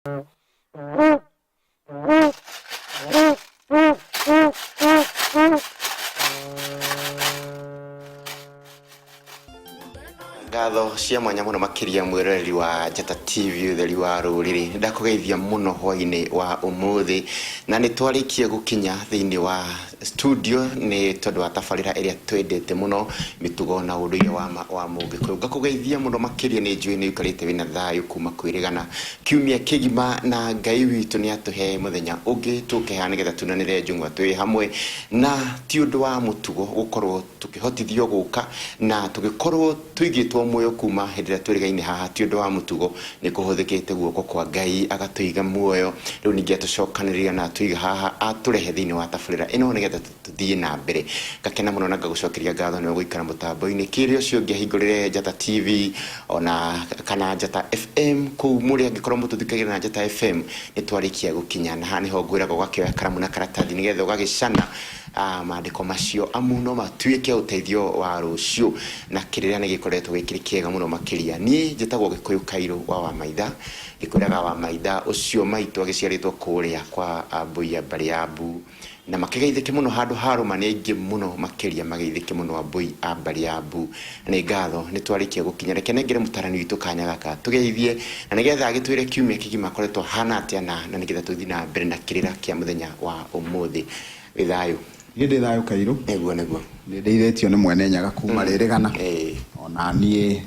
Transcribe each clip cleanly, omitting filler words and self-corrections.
Ngatho cia mwanya mũno makĩria mwĩroreri wa Njata TV ũtheri wa rũrĩrĩ. Nĩ ndakũgeithia mũno hwainĩ wa ũmũthĩ na nĩ twarĩkia gũkinya thĩinĩ wa studio nĩ tondũ wa tabarĩra ĩrĩa twendete mũno mĩtugo na ũndũire wa ma wa mũgĩkũyũ. Ngakũgeithia mũno makĩria nĩ njũĩ nĩ ũikarĩte wĩna thayũ kuma kwĩrĩgana kiumia kĩgima na Ngai witũ nĩ atũhe mũthenya ũngĩ tũke haha nĩgetha tunanĩre njũng'wa twĩ hamwe na ti ũndũ wa mũtugo gũkorwo tũkĩhotithio gũka na tũgĩkorwo tũigĩtwo muoyo kuma hĩndĩ ĩrĩa twĩrĩgaine haha ti ũndũ wa mũtugo nĩ kũhũthĩkĩte guoko kwa Ngai agatũiga muoyo rĩu ningĩ atũcokanĩrĩria na atũiga haha atũrehe thĩinĩ wa tabarĩra ĩno nĩgetha tũthiĩ na mbere. Ngakena mũno na ngagũcokeria ngatho nĩ gũikara mũtambo-inĩ kĩrĩ ũcio ũngĩ ahingũrĩre Njata TV ona kana Njata FM kũu mũrĩ angĩkorwo mũtũthikagĩrĩria na Njata FM nĩ twarĩkia gũkinya na haha nĩho ngwĩraga ũgakĩoya karamu na karatathi nĩgetha ũgagĩcana mandĩko macio amu no matuĩke ũteithio wa rũciũ na kĩrĩra nĩ gĩkoretwo gĩkĩrĩ kĩega mũno makĩria. Niĩ njĩtagwo Gĩkũyũ Kairũ wa Wamaitha, ngĩkwĩraga Wamaitha ũcio maitũ agĩciarĩtwo kũrĩa kwa Ambũi a mbarĩ ya Mbu na makĩgeithĩke mũno handũ harũma nĩ aingĩ mũno makĩria mageithĩke mũno Ambũi a mbarĩ ya Mbu. Nĩ ngatho nĩ twarĩkia gũkinya, reke nengere mũtarani witũ kanya gaka tũgeithie na nĩgetha agĩtwĩre kiumia kĩgima akoretwo ahana atĩa na nĩgetha tũthiĩ na mbere na kĩrĩra kĩa mũthenya wa ũmũthĩ. Wĩ thayũ? Niĩ ndĩ thayũ Kairũ. Nĩguo nĩguo. Nĩ ndeithĩtio nĩ Mwene Nyaga kuma Rĩrĩgana. Ona niĩ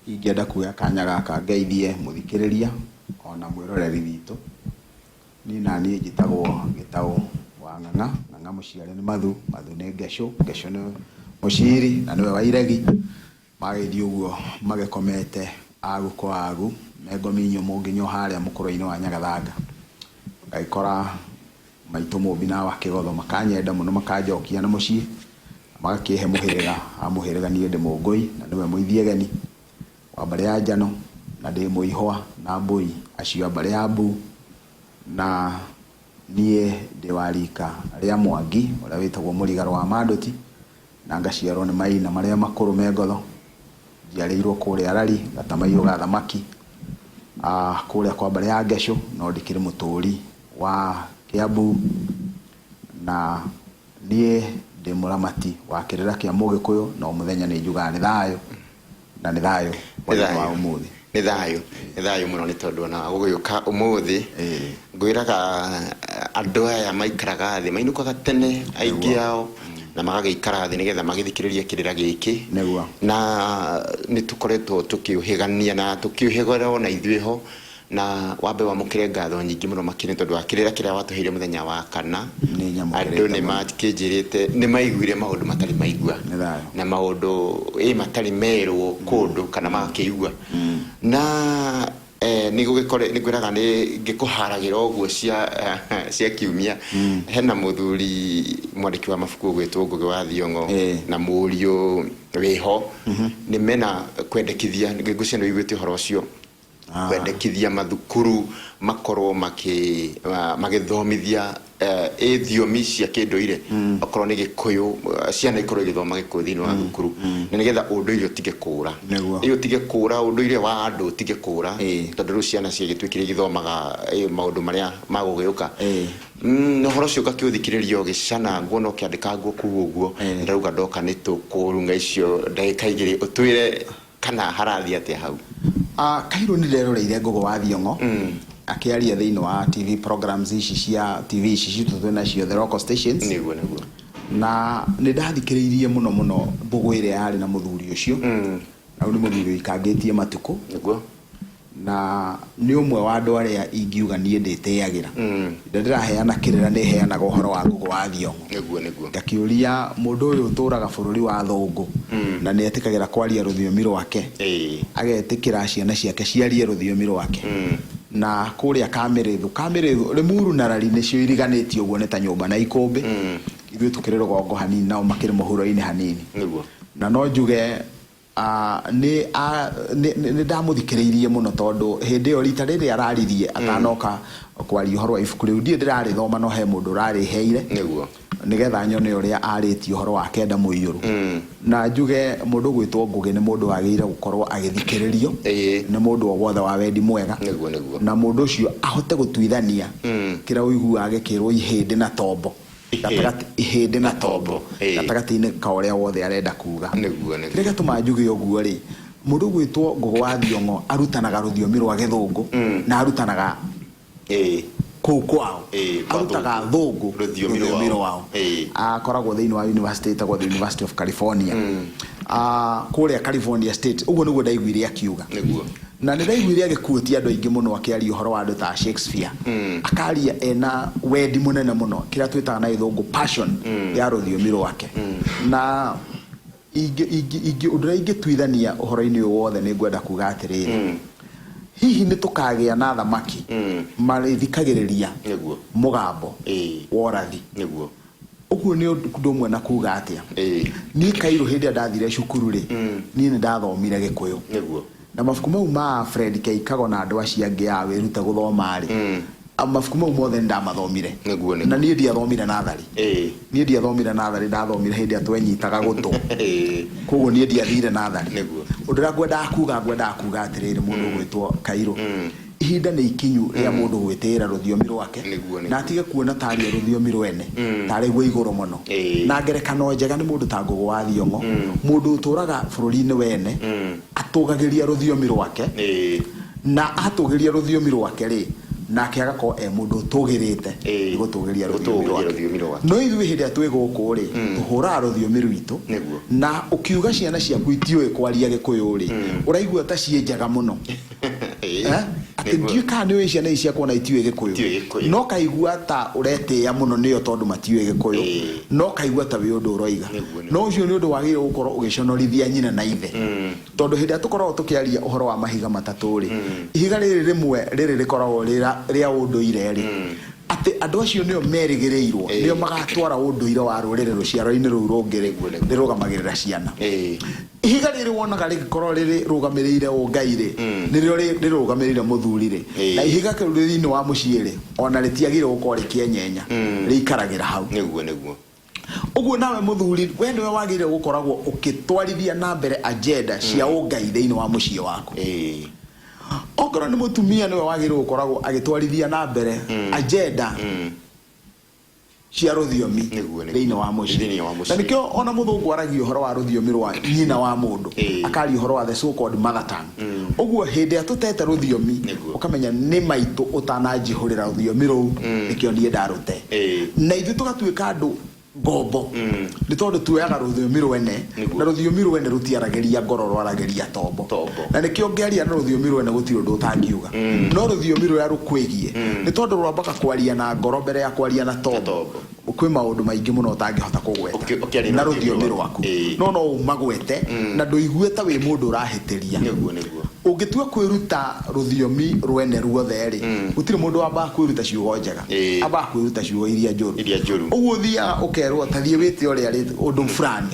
ingĩenda kuoya kanya gaka ngeithie mũthikĩrĩria ona mwĩroreri witũ. Niĩ naniĩ njĩtagwo Gĩtaũ wa Ng'ang'a, Ng'ang'a mũciare nĩ Mathu, Mathu nĩ Ngecũ, Ngecũ nĩ Mũciri na nĩwe wa Iregi. Magĩthiĩ ũguo magĩkomete agu kwa agu, me ngomi nyũmũ nginya o harĩa mũkũrwe-inĩ wa Nyagathanga. Ngagĩkora maitũ Mũmbi na Awa Kĩgotho makanyenda mũno makanjokia na mũciĩ, na magakĩhe mũhĩrĩga, a mũhĩrĩga niĩ ndĩ Mũngũi na nĩwe Mũithiegeni wa mbarĩ ya Njano, na ndĩ Mũihwa na Mbũi acio a mbarĩ ya Mbu, na niĩ ndĩ wa rika rĩa Mwangi ũrĩa wĩtagwo Mũrigarũ wa Mandũti. Na ngaciarwo nĩ maina marĩa makũrũ me ngotho. Njiarĩirwo kũrĩa Rari, Gatamaiyũ ga Thamaki, kũrĩa kwa mbarĩ ya Ngecũ, no ndĩkĩrĩ mũtũũri wa Kĩambu. Na niĩ ndĩ mũramati wa kĩrĩra kĩa Mũgĩkũyũ, na o mũthenya nĩ njugaga nĩ thayũ, na nĩ thayũ hwaĩ-inĩ wa ũmũthĩ. Nĩ thayũ, nĩ thayũ mũno nĩ tondũ ona gũgĩũka ũmũthĩ, ngwĩraga andũ aya maikaraga thĩ, mainũkaga tene aingĩ ao, na magagĩikara thĩ nĩgetha magĩthikĩrĩrie kĩrĩra gĩkĩ. Nĩguo. Na nĩ tũkoretwo tũkĩũhĩgania na tũkĩũhĩgĩra ona ithuĩ ho, Na wambe wamũkĩre ngatho nyingĩ mũno makĩria nĩ tondũ wa kĩrĩra kĩrĩa watũheire mũthenya wa kana. Nĩ nyamũkĩrĩte Andũ nĩ mũno. makĩnjĩrĩte nĩ maiguire maũndũ matarĩ maigua. Nĩ thayũ. Na maũndũ ĩ matarĩ merwo kũndũ kana magakĩigua. Na nĩ gũgĩkore nĩ ngwĩraga nĩ ngĩkũharagĩra ũguo cia cia kiumia. Hena mũthuri mwandĩki wa mabuku ũgwĩtwo Ngũgĩ wa Thiong'o na mũriũ wĩho. Nĩ mena kwendekithia, ngwĩciria nĩ ũiguĩte ũhoro ũcio. Kwendekithia mathukuru makorwo makĩ magĩthomithia ĩ thiomi cia kĩndũire, okorwo nĩ Gĩkũyũ, ciana ikorwo igĩthoma Gĩkũyũ thĩinĩ wa thukuru, na nĩgetha ũndũire ũtige kũra. Ĩ ũtige kũra, ũndũire wa andũ ũtige kũra, tondũ rĩu ciana ciagĩtuĩkire igĩthomaga maũndũ marĩa magũgĩũka. Na ũhoro ũcio ngakĩũthikĩrĩria ũgĩcana, nguona ũkĩandĩka nguo kũu ũguo, ndauga ndoka nĩ tũkũrunga icio ndagĩka igĩrĩ ũtwĩre Kana harathiĩ atĩa hau? Kairũ nĩ nderoreire Ngũgũ wa Thiong'o akĩaria thĩinĩ wa TV programs ici cia TV ici citũ twĩ nacio the local stations. Nĩguo nĩguo. Na nĩ ndathikĩrĩirie mũno mũno mbũgũ ĩrĩa yarĩ na mũthuri ũcio. Na ũyũ nĩ mũthuri ũikangĩtie matukũ. Nĩguo. Na nĩ ũmwe wa andũ arĩa ingiuga niĩ ndĩtĩagĩra. Hĩndĩ ĩrĩa ndĩraheana kĩrĩra nĩ heanaga ũhoro wa Ngũgũ wa Thiong'o. Nĩguo nĩguo. Ngakĩũria mũndũ ũyũ ũtũraga bũrũri wa athũngũ na nĩ etĩkagĩra kwaria rũthiomi rwake, agetĩkĩra ciana ciake ciarie rũthiomi rwake. Na kũrĩa Kamĩrĩthũ, Kamĩrĩthũ, Rĩmuru na Rari nĩcio iriganĩtie ũguo nĩ ta nyũmba na ikũmbĩ. Ithuĩ tũkĩrĩ rũgongo hanini nao makĩrĩ mũhuro-inĩ hanini. Nĩguo. Na no njuge. Nĩ nĩ ndamũthikĩrĩirie mũno, tondũ hĩndĩ ĩyo rita rĩrĩ araririe atanoka kwaria ũhoro wa ibuku rĩu, ndiĩ ndĩrarĩthoma, no he mũndũ ũrarĩheire nĩgetha nyone ũrĩa arĩtie ũhoro wa Kenda Mũiyũru. Na njuge mũndũ ũgwĩtwo Ngũgĩ nĩ mũndũ wagĩrĩire gũkorwo agĩthikĩrĩrio nĩ mũndũ o wothe wa wendi mwega, Nĩguo, nĩguo. na mũndũ ũcio ahote gũtuithania kĩrĩa ũiguaga gĩkĩrwo ihĩndĩ na tombo. Gatagatĩ, ihĩndĩ na tombo, gatagatĩ-inĩ ka ũrĩa wothe arenda kuga. Nĩguo, nĩguo. Kĩrĩa gĩatũma njuge ũguo rĩ, mũndũ ũgwĩtwo Ngũgĩ wa Thiong'o arutanaga rũthiomi rwa Gĩthũngũ na arutanaga kũu kwao. Kwa Arutaga Thũngũ rũthiomi rũthiomi rwao. Rwao. Akoragwo thĩinĩ wa university ĩtagwo the University of California. Kũrĩa California State, ũguo nĩguo ndaiguire akiuga. Na nĩ ndaiguire agĩkuotia andũ aingĩ mũno akĩaria ũhoro wa andũ ta Shakespeare. Akaria ena wendi mũnene mũno, kĩrĩa twĩtaga na Gĩthũngũ passion ya rũthiomi rwake. Na ũndũ ũrĩa ingĩtuithania ũhoro-inĩ ũyũ wothe, nĩ ngwenda kuga atĩrĩrĩ, hihi nĩ tũkagĩa na athamaki marĩthikagĩrĩria mũgambo wa ũrathi? Ũguo nĩ ũndũ ũmwe na kuga atĩa? Niĩ Kairũ, hĩndĩ ĩrĩa ndathire cukuru rĩ, niĩ nĩ ndathomire Gĩkũyũ. Na mabuku mau ma Fred K. Kago na andũ acio angĩ a Wĩrute Gũthoma rĩ, mabuku mau mothe nĩ ndamathomire. Na niĩ ndiathomire natharĩ. Niĩ ndiathomire natharĩ, ndathomire hĩndĩ ĩrĩa twenyitaga gũtũ. Koguo niĩ ndiathire natharĩ. Ũndũ ũrĩa ngwendaga kuga atĩrĩrĩ, mũndũ ũgwĩtwo Kairũ, ihinda nĩ ikinyu rĩa mũndũ gwĩtĩĩra rũthiomi rwake na atige kuona tarĩ o rũthiomi rwene tarĩ guo igũrũ mũno. Na ngerekano njega nĩ mũndũ ta Ngũgĩ wa Thiong'o, mũndũ ũtũraga bũrũri-inĩ wene, atũgagĩria rũthiomi rwake, na atũgĩria rũthiomi rwake rĩ, nake agakorwo e mũndũ ũtũgĩrĩte nĩ gũtũgĩria rũthiomi Gũtũgĩria rwake. Rũthiomi rwake. No ithuĩ hĩndĩ ĩrĩa twĩ gũkũ rĩ, tũhũraga rũthiomi rwitũ. Na ũkiuga ciana ciaku itiũĩ kwaria Gĩkũyũ rĩ, ũraigua ta ciĩ njaga mũno. Eh? Atĩ ndiũĩ kana nĩ ũĩ ciana ici ciakwa ona itiũĩ Gĩkũyũ. Itiũĩ Gĩkũyũ. No kaigua ta ũretĩĩa mũno nĩo tondũ matiũĩ Gĩkũyũ. No kaigua ta wĩ ũndũ ũroiga. Nĩguo. No ũcio nĩ ũndũ wagĩrĩirwo gũkorwo ũgĩconorithia nyina na ithe. Tondũ hĩndĩ ĩrĩa tũkoragwo tũkĩaria ũhoro wa mahiga matatũ rĩ, ihiga rĩrĩ rĩmwe rĩrĩ rĩkoragwo rĩa ũndũire rĩ, atĩ andũ acio nĩo merĩgĩrĩirwo, nĩo magatwara ũndũire wa rũrĩrĩ rũciaro-inĩ rũu rũngĩ rĩ, rĩrũgamagĩrĩra ciana. Ihiga rĩrĩ wonaga rĩgĩkorwo rĩrĩ rũgamĩrĩire ũngai rĩ, nĩrĩo rĩrũgamĩrĩire mũthuri rĩ. Na ihiga rĩu thĩinĩ wa mũciĩ rĩ, ona rĩtiagĩrĩire gũkorwo rĩkĩenyenya, rĩikaragĩra hau. Nĩguo, nĩguo. Ũguo nawe mũthuri, we nĩwe wagĩrĩire gũkoragwo ũkĩtwarithia na mbere agenda cia ũngai thĩinĩ wa mũciĩ waku. Okorwo nĩ mũtumia, nĩwe wagĩrĩirwo gũkoragwo agĩtwarithia na mbere agenda cia rũthiomi Nĩguo, nĩguo. thĩinĩ wa mũciĩ. Thĩinĩ wa mũciĩ. Na nĩkĩo ona mũthũngũ aragia ũhoro wa rũthiomi rwa nyina wa mũndũ, akaria ũhoro wa the so called mother tongue. Ũguo hĩndĩ ĩrĩa tũtete rũthiomi, ũkamenya nĩ maitũ ũtananjihũrĩra rũthiomi rũu, nĩkĩo niĩ ndarũte. Na ithuĩ tũgatuĩka andũ ngombo nĩ tondũ tuoyaga rũthiomi rwene. Na rũthiomi rwene rũtiaragĩria ngoro, rwaragĩria tombo. Tombo. Na nĩkĩo ngĩaria na rũthiomi rwene gũtirĩ ũndũ ũtangiuga, no rũthiomi rũrĩa rũkwĩgiĩ, nĩ tondũ rwambaga kwaria na ngoro mbere ya kwaria na tombo, Tombo. Kwĩ maũndũ maingĩ mũno ũtangĩhota kũgweta Ũkĩaria na na rũthiomi rũthiomi rwaku, no ũmagwete na ndũigue ta wĩ mũndũ ũrahĩtĩria. Nĩguo, nĩguo. Ũngĩtua kwĩruta rũthiomi rwene ruothe rĩ, gũtirĩ mũndũ wambaga kwĩruta ciugo njega, ambaga kwĩruta ciugo iria njũru. Iria njũru. Ũguo ũthiaga ũkerwo ta thiĩ wĩte ũrĩa rĩ ũndũ fulani.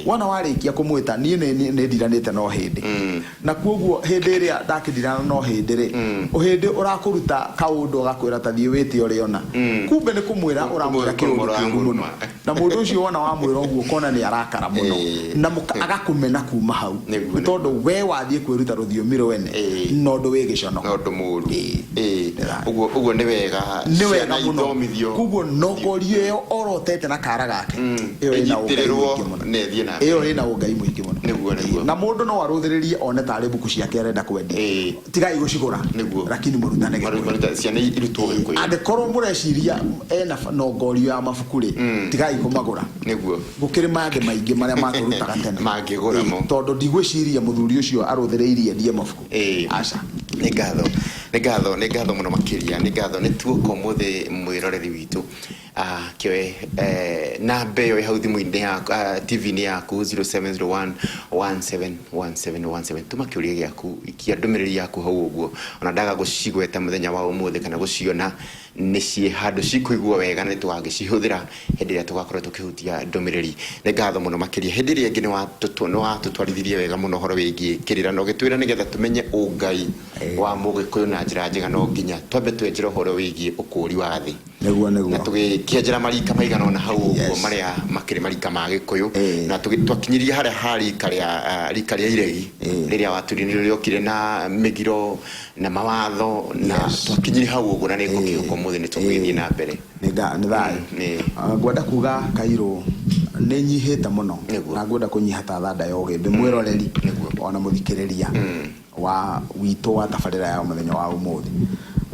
Wona warĩkia kũmwĩta, niĩ nĩ ndiranĩte no hĩndĩ, na kuoguo hĩndĩ ĩrĩa ndakĩndirana no hĩndĩ rĩ, ũhĩndĩ ũrakũruta kaũndũ agakwĩra ta thiĩ wĩte ũrĩa ũna, kumbe nĩ kũmwĩra ũramwĩra kĩũndũ kĩũru mũno, na mũndũ ũcio wona wamwĩra ũguo ũkona nĩ arakara mũno na agakũmena kuma hau, nĩ tondũ we wathiĩ kwĩruta rũthiomi rwene na ũndũ wĩ gĩconoko. Na ũndũ mũru. Ndĩra- Ũguo ũguo nĩ wega Nĩ wega ciana mũno. ithomithio. Koguo nongorio ĩyo orotete na kara gake, ĩyo ĩna ũngai Ĩnyitĩrĩrwo mũingĩ mũno. na ĩthiĩ na mbere. Ĩyo ĩna ũngai mũingĩ mũno. Nĩguo, nĩguo. Na mũndũ no arũthĩrĩrie one tarĩ mbuku ciake arenda kwendia. Tigai gũcigũra, lakini mũrutane Gĩkũyũ. Ciana irutwo Gĩkũyũ. Angĩkorwo mũreciria ena nongorio ya mabuku rĩ, tigai kũmagũra. Gũkĩrĩ mangĩ maingĩ marĩa matũrutaga tene Mangĩgũra mo. Tondũ ndigwĩciria mũthuri ũcio arũthĩrĩirie endie mabuku. Aca. Nĩ ngatho, nĩ ngatho, nĩ ngatho mũno makĩria, nĩ ngatho. Nĩ tuoka ũmũthĩ, mwĩroreri witũ. Kĩoe namba ĩyo ĩ hau thimũ-inĩ yaku, TV-inĩ yaku, 0701 171717. Tũma kĩũria gĩaku, ikia ndũmĩrĩri yaku hau ũguo. Ona ndaga gũcigweta mũthenya wa ũmũthĩ kana gũciona, nĩ ciĩ handũ cikũiguo wega na nĩ tũgagĩcihũthĩra hĩndĩ ĩrĩa tũgakorwo tũkĩhutia ndũmĩrĩri. Nĩ ngatho mũno makĩria. Hĩndĩ ĩrĩa ĩngĩ nĩ watũtwarithirie wega mũno ũhoro wĩgiĩ kĩrĩra na ũgĩtwĩra nĩgetha tũmenye ũngai wa Mũgĩkũyũ na njĩra njega no nginya twambe twenjere ũhoro wĩgiĩ ũkũũri wa thĩ. Nĩguo. Na Nĩguo. Tũgĩkĩenjera marika maigana ũna hau ũguo, marĩa makĩrĩ marika ma Gĩkũyũ, na twakinyirie harĩa ha rika rĩa iregi, rĩrĩa watwĩrire nĩ rĩokire na mĩgiro na mawatho, na twakinyirie hau ũguo, na nĩ ngũkĩhoka ũmũthĩ nĩ tũgũgĩthiĩ na mbere. Nĩ thayũ. Ngwenda kuga kairũ nĩ nyihĩte mũno, na ngwenda kũnyiha ta thanda ya ũgĩmbĩ, mwĩroreri ona mũthikĩrĩria wa witũ wa tabarĩra ya mũthenya wa ũmũthĩ.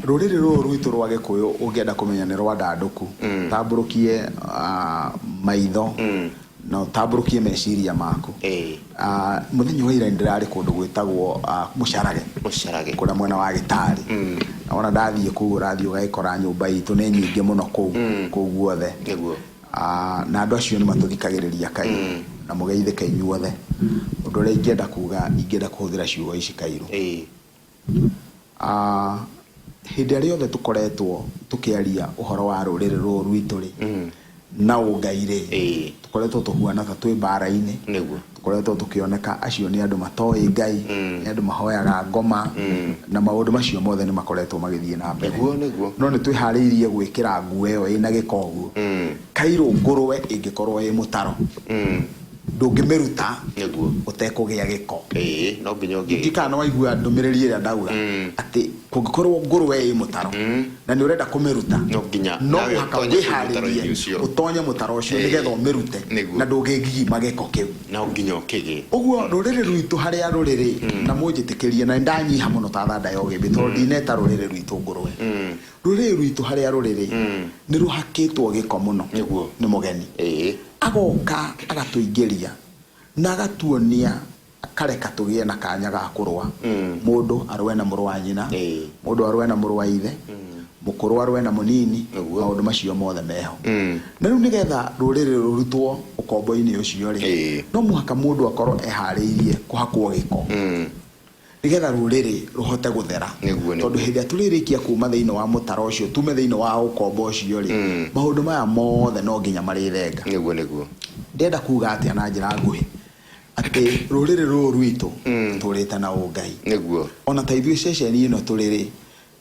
Rũrĩrĩ rũrũ rwitũ rwa Gĩkũyũ, ũngĩenda kũmenya nĩ rwandandũku, tambũrũkie maitho na ũtambũrũkie meciria maku. Mũthenya wa ira nĩ ndĩrarĩ kũndũ gwĩtagwo Mũcarage. Mũcarage. Kũrĩa mwena wa Gĩtarĩ. Na wona ndathiĩ kũu, ũrathiĩ ũgagĩkora nyũmba itũ nĩ nyingĩ mũno kũu kũu guothe. Na andũ acio nĩ matũthikagĩrĩria kairũ, na mũgeithĩke inyuothe. Ũndũ ũrĩa ingĩenda kuga, ingĩenda kũhũthĩra ciugo ici kairũ. Hĩndĩ ĩrĩa yothe tũkoretwo tũkĩaria ũhoro wa rũrĩrĩ rũrũ rwitũ rĩ, na ũngai rĩ, tũkoretwo tũhuana ta twĩ mbara-inĩ. Tũkoretwo tũkĩoneka acio nĩ andũ matoĩ Ngai, nĩ andũ mahoyaga ngoma, na maũndũ macio mothe nĩ makoretwo magĩthiĩ na mbere. Nĩguo nĩguo. No nĩ twĩharĩirie gwĩkĩra nguo ĩyo ĩna gĩko ũguo. Kairũ, ngũrwe ĩngĩkorwo ĩ mũtaro, ndũngĩmĩruta ũtekũgĩa gĩko. Ĩĩ, no nginya ũngĩ. Ndikana waigua ndũmĩrĩri ĩrĩa ndauga, atĩ kũngĩkorwo ngũrwe ĩ mũtaro na nĩ ũrenda kũmĩruta, No nginya no nawe mũhaka ũtonye kũu mũtaro-inĩ wĩharĩrie ũcio. Ũtonye mũtaro ũcio nĩgetha ũmĩrute, na ndũngĩngigima gĩko kĩu. No nginya ũkĩgĩe. Ũguo rũrĩrĩ rwitũ harĩa rũrĩrĩ, na mũnjĩtĩkĩrie na ndanyiha mũno ta thanda ya ũgĩmbĩ, tondũ ndineta rũrĩrĩ rwitũ ngũrwe. Rũrĩrĩ rwitũ harĩa rũrĩrĩ nĩ rũhakĩtwo gĩko mũno nĩ mũgeni. Agoka agatũingĩria na agatuonia, akareka tũgĩe na kanya ga kũrũa. Mũndũ arũe na mũrũ wa nyina, mũndũ arũe na mũrũ wa ithe, mũkũrũ arũe na mũnini. Maũndũ macio mothe meho. Na rĩu nĩgetha rũrĩrĩ rũrutwo ũkombo-inĩ ũcio rĩ, no mũhaka mũndũ akorwo eharĩirie kũhakwo gĩko nĩgetha rũrĩrĩ rũhote gũthera. Nĩguo, nĩguo. Tondũ hĩndĩ ĩrĩa tũrĩrĩkia kuma thĩinĩ wa mũtaro ũcio, tume thĩinĩ wa ũkombo ũcio rĩ, maũndũ maya mothe no nginya marĩthenga. Nĩguo nĩguo. Ndĩrenda kuga atĩa na njĩra nguhĩ? Atĩ rũrĩrĩ rũrũ rwitũ tũrĩte na ũngai. Ona ta ithuĩ ceceni ĩno tũrĩ rĩ,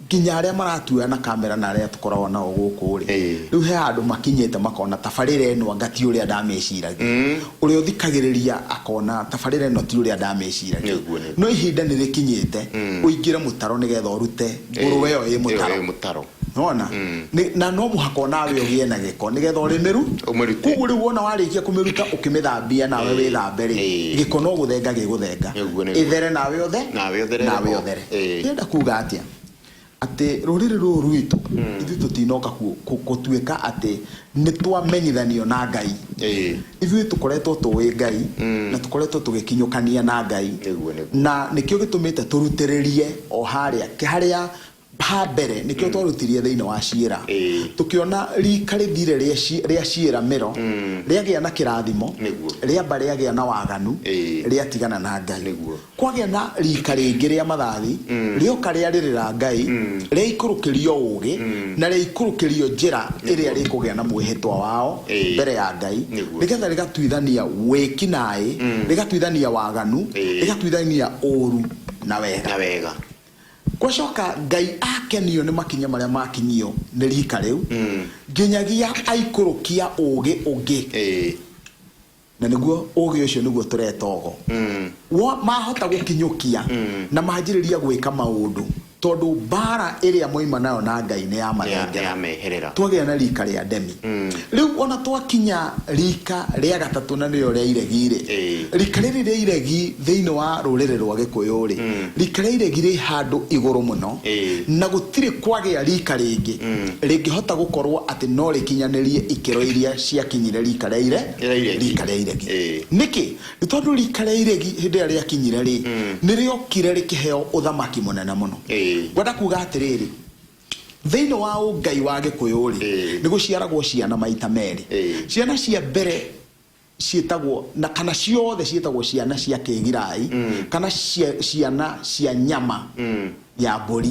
nginya arĩa maratuoya na kamera na arĩa tũkoragwo nao gũkũ rĩ, rĩu he handũ makinyĩte makona tabarĩra ĩno anga ti ũrĩa ndamĩciragia. Ũrĩa ũthikagĩrĩria akona tabarĩra ĩno ti ũrĩa ndamĩciragia. Nĩguo, nĩguo. No ihinda nĩ rĩkinyĩte ũingĩre mũtaro nĩgetha ũrute ngũrwe ĩyo ĩ mũtaro. Ĩyo ĩ mũtaro. Nona na no mũhaka onawe ũgĩe na gĩko nĩgetha ũrĩmĩru Ũmĩrute. Koguo rĩu wona warĩkia kũmĩruta, ũkĩmĩthambia nawe wĩthambe rĩ, gĩko no gũthenga gĩgũthenga. Nĩguo, nĩguo. Ĩthere nawe ũthe Nawe ũtherere nawe ho. ũthere. Ndĩrenda kuga atĩa? Atĩ rũrĩrĩ rũrũ rwitũ, ithuĩ tũtinoka gũtuĩka atĩ nĩ twamenyithanio na Ngai. Ithuĩ tũkoretwo tũĩ Ngai na tũkoretwo tũgĩkinyũkania na Ngai. Nĩguo, nĩguo. Na nĩkĩo gĩtũmĩte tũrutĩrĩrie o harĩa harĩa ha mbere, nĩkĩo twarutirie thĩinĩ wa ciĩra. Tũkĩona rika rĩthire rĩa ciĩra mĩro rĩagĩa na kĩrathimo, rĩamba rĩagĩa na waganu, rĩatigana na Ngai. Kwagĩa na rika rĩngĩ rĩa mathathi, rĩoka rĩarĩrĩra Ngai, rĩaikũrũkĩrio ũgĩ na rĩaikũrũkĩrio njĩra ĩrĩa rĩkũgĩa na mwĩhĩtwa wao mbere ya Ngai, nĩgetha rĩgatuithania wĩkinaĩ, rĩgatuithania waganu, rĩgatuithania ũru na wega. Na wega. Gwacoka Ngai akenio nĩ makinya marĩa makinyio nĩ rika rĩu, nginyagia aikũrũkia ũgĩ ũngĩ, na nĩguo ũgĩ ũcio nĩguo tũreta ũgo. Mahota gũkinyũkia na manjĩrĩria gwĩka maũndũ, tondũ mbara ĩrĩa moima nayo na Ngai nĩ ya mathengera. Yameherera. Twagĩa na rika rĩa ndemi. Rĩu ona twakinya rika rĩa gatatũ, na nĩrĩo rĩa iregi rĩ, rika rĩrĩ rĩa iregi thĩinĩ wa rũrĩrĩ rwa Gĩkũyũ rĩ, rika rĩa iregi rĩ handũ igũrũ mũno, na gũtirĩ kwagĩa rika rĩngĩ rĩngĩhota gũkorwo atĩ no rĩkinyanĩrie ikĩro iria ciakinyire rika rĩa ire Rĩa iregi. Rika rĩa iregi. Nĩkĩ? Nĩ tondũ rika rĩa iregi hĩndĩ ĩrĩa rĩakinyire rĩ, nĩ rĩokire rĩkĩheo ũthamaki mũnene mũno. Ngwenda kuga atĩrĩrĩ, Thĩinĩ wa ũngai wa Gĩkũyũ rĩ, nĩ gũciaragwo ciana maita merĩ. Ciana cia mbere ciĩtagwo na kana ciothe ciĩtagwo ciana cia kĩgirai kana ciana cia nyama ya mbũri.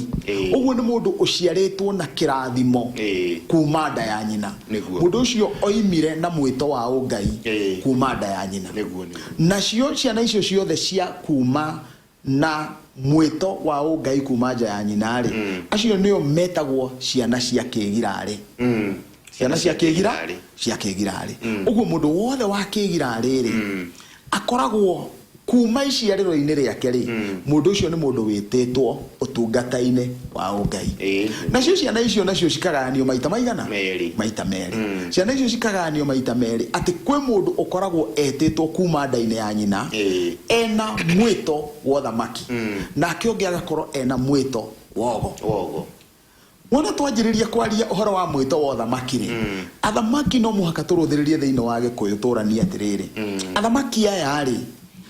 Ũguo nĩ mũndũ ũciarĩtwo na kĩrathimo kuma nda ya nyina. Mũndũ ũcio oimire na mwĩto wa ũngai kuma nda ya nyina. Nacio ciana icio ciothe cia kuma na mwĩto wa ũngai kuma nja ya nyina-rĩ, acio nĩo metagwo ciana cia kĩgirarĩ. Ciana cia kĩgira cia kĩgirarĩ. Ũguo mũndũ wothe wa kĩgirarĩ-rĩ, akoragwo kuma iciarĩro-inĩ rĩake-rĩ, mũndũ ũcio nĩ mũndũ wĩtĩtwo ũtungata-inĩ wa ũngai. Nacio ciana icio nacio cikagayanio maita maigana? Merĩ. Maita merĩ. Ciana icio cikagayanio maita merĩ atĩ kwĩ mũndũ ũkoragwo etĩtwo kuma nda-inĩ ya nyina ena mwĩto wa ũthamaki, nake ũngĩ agakorwo ena mwĩto wa ũgo. Wogo. Wona twanjĩrĩria kwaria ũhoro wa mwĩto wa ũthamaki-rĩ, athamaki no mũhaka tũrũthĩrĩrie thĩinĩ wa Gĩkũyũ tũranie atĩrĩrĩ, athamaki aya-rĩ,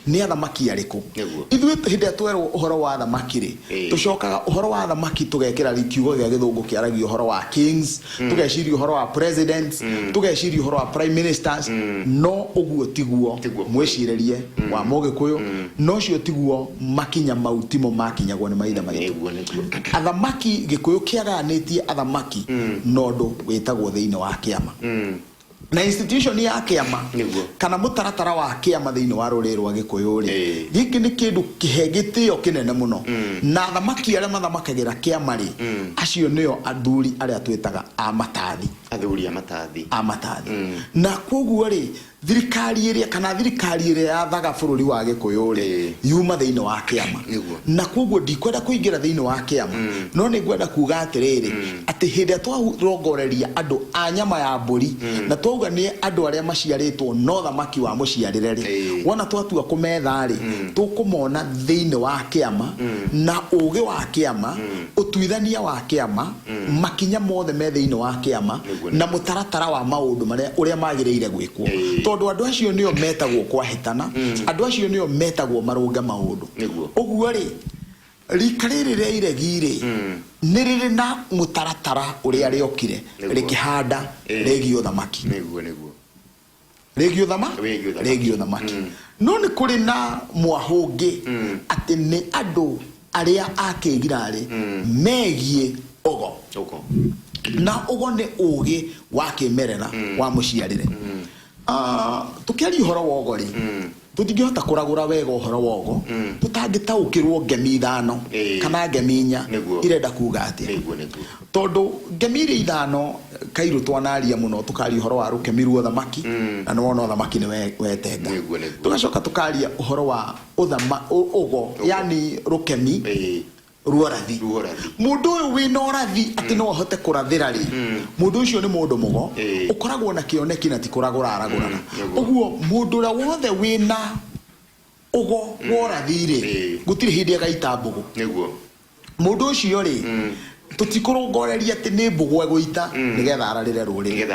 nĩ athamaki arĩkũ? Ithuĩ hĩndĩ ĩrĩa twerwo ũhoro wa athamaki-rĩ, tũcokaga ũhoro wa athamaki tũgekĩra kiugo gĩa gĩthũngũ kĩaragia ũhoro wa kings, tũgeciria ũhoro wa presidents, tũgeciria ũhoro wa prime ministers, no ũguo tiguo mwĩcirĩrie wa Mũgĩkũyũ, na ũcio tiguo makinya mau timo makinyagwo nĩ maithe maitũ. Athamaki, Gĩkũyũ kĩagayanĩtie athamaki na ũndũ wĩtagwo thĩinĩ wa kĩama. Na institution ya kĩama kana mũtaratara wa kĩama thĩinĩ wa rũrĩrĩ rwa Gĩkũyũ rĩ, gĩkĩ nĩ kĩndũ kĩhe gĩtĩo kĩnene mũno. Na athamaki arĩa mathamakagĩra kĩama rĩ, acio nĩo athuri arĩa twĩtaga a matathi. Athuri a matathi. A matathi. Na kwoguo rĩ, thirikari ĩrĩa kana thirikari ĩrĩa yathaga bũrũri wa Gĩkũyũ rĩ, yuma thĩinĩ wa kĩama. Na kwoguo ndikwenda kũingĩra thĩinĩ wa kĩama, no nĩ ngwenda kuga atĩrĩrĩ, atĩ hĩndĩ ĩrĩa twarongoreria andũ a nyama ya mbũri, na twauga nĩ andũ arĩa maciarĩtwo no thamaki wa mũciarĩre rĩ, wona twatua kũmetha rĩ, tũkũmona thĩinĩ wa kĩama, na ũgĩ wa kĩama, ũtuithania wa kĩama, makinya mothe me thĩinĩ wa kĩama, na mũtaratara wa maũndũ marĩa ũrĩa magĩrĩire gwĩkwo. Tondũ andũ acio nĩo metagwo kwahĩtana, andũ acio nĩo metagwo marũnge maũndũ. Ũguo rĩ, rika rĩrĩ rĩa iregi rĩ, nĩ rĩrĩ na mũtaratara ũrĩa rĩokire rĩkĩhanda rĩgiĩ ũthamaki. Rĩgiĩ Rĩgiĩ ũthamaki. No nĩ kũrĩ na mwahũ ũngĩ atĩ nĩ andũ arĩa a kĩgirarĩ megiĩ ũgo. Na ũgo nĩ ũgĩ wa kĩmerera wa mũciarĩre. Tũkĩaria ũhoro wa ũgo rĩ, tũtingĩhota kũragũra wega ũhoro wa ũgo tũtangĩtaũkĩrwo ngemi ithano kana ngemi inya irenda kuga atĩa. Tondũ ngemi iria ithano kairũ twanaria mũno, tũkaria ũhoro wa rũkemi rwa ũthamaki, na nĩ wona ũthamaki nĩ wetenga. Tũgacoka tũkaria ũhoro wa ũgo, yani rũkemi ruorathi. Mũndũ ũyũ wĩna ũrathi atĩ no ahote kũrathĩra rĩ, mũndũ ũcio nĩ mũndũ mũgo, ũkoragwo na kĩoneki na ti kũragũra aragũraga. Ũguo mũndũ ũrĩa wothe wĩna ũgo wa ũrathi rĩ, gũtirĩ hĩndĩ agaita mbũgũ. Mũndũ ũcio rĩ, tũtikũrongoreria atĩ nĩ mbũgũ egũita nĩgetha ararĩre rũrĩrĩ.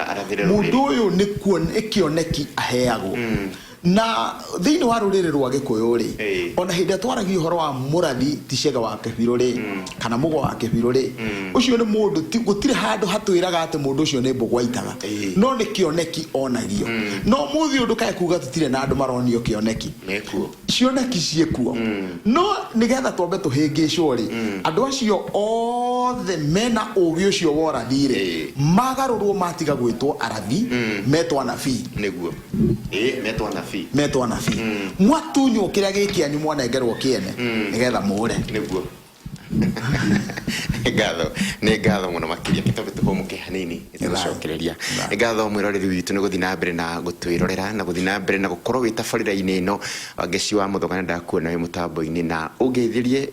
Mũndũ ũyũ nĩ kĩoneki aheagwo. Na thĩinĩ wa rũrĩrĩ rwa Gĩkũyũ rĩ, ona hĩndĩ ĩrĩa twaragia ũhoro wa mũrathi ti Cege wa Kĩbirũ rĩ, kana Mũgo wa Kĩbirũ rĩ, ũcio nĩ mũndũ gũtirĩ handũ hatwĩraga atĩ mũndũ ũcio nĩ mbũgũ aitaga, no nĩ kĩoneki onagio. No ũmũthĩ ũyũ ndũkae kuga tũtirĩ na andũ maronio kĩoneki. Cioneki ciĩkuo. No nĩgetha twambe tũhĩngĩcwo rĩ, andũ acio othe mena ũgĩ ũcio wa ũrathi rĩ, magarũrwo matiga gwĩtwo arathi, metwo anabii. Metwo anabii. Metwo anabii. Mwatunywo kĩrĩa gĩ kĩanyu mwanengerwo kĩene, nĩgetha mũre. Nĩ ngatho, nĩ ngatho mũno makĩria. Kĩtambe tũhũmũke hanini nĩtũgũcokereria. Nĩ ngatho mwĩroreri witũ nĩ gũthiĩ na mbere na gũtwĩrorera na gũthiĩ na mbere na gũkorwo wĩ tabarĩra-inĩ ĩno. Wangeci wa Mũthonga nĩ ndakuona wĩ mũtambo-inĩ, na ũngeithĩrie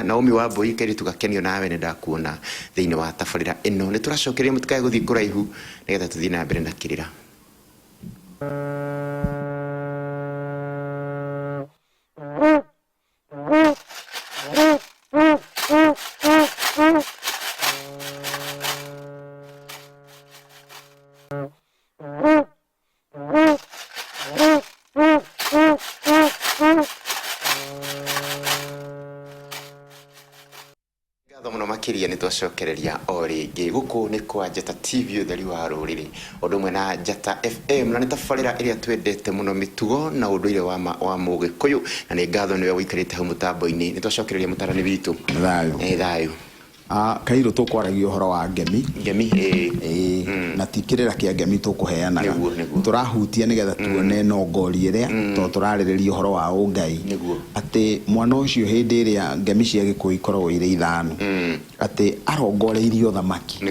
Naomi wa Mbui kairĩtu gakenio nawe nĩ ndakuona thĩinĩ wa tabarĩra ĩno. Nĩ tũracokereria, mũtikae gũthiĩ kũraihu nĩgetha tũthiĩ na mbere na kĩrĩra. Ngatho mũno makĩria. Makiria nĩ twacokereria o rĩngĩ gũkũ nĩ kwa Njata TV, ũtheri wa rũrĩrĩ, ũndũ ũmwe na Njata FM, na nĩ tabarĩra ĩrĩa twendete mũno, mĩtugo na ũndũire wa ma wa mũgĩkũyũ. Na nĩ ngatho nĩwe ũikarĩte hau mũtambo-inĩ. Nĩ twacokereria, mũtarani witũ. Thayũ. Ĩ thayũ. Ah, kairũ tũkwaragia ũhoro wa ngemi. Ngemi, ĩĩ. Ĩĩ, na ti kĩrĩra kĩa ngemi tũkũheanaga. Nĩguo. Tũrahutia nĩgetha tuone nongori ĩrĩa tondũ tũrarĩrĩria ũhoro wa ũngai. Atĩ mwana ũcio, hĩndĩ ĩrĩa ngemi cia gĩkũyũ ikoragwo irĩ ithano, atĩ arongoreirie ũthamaki.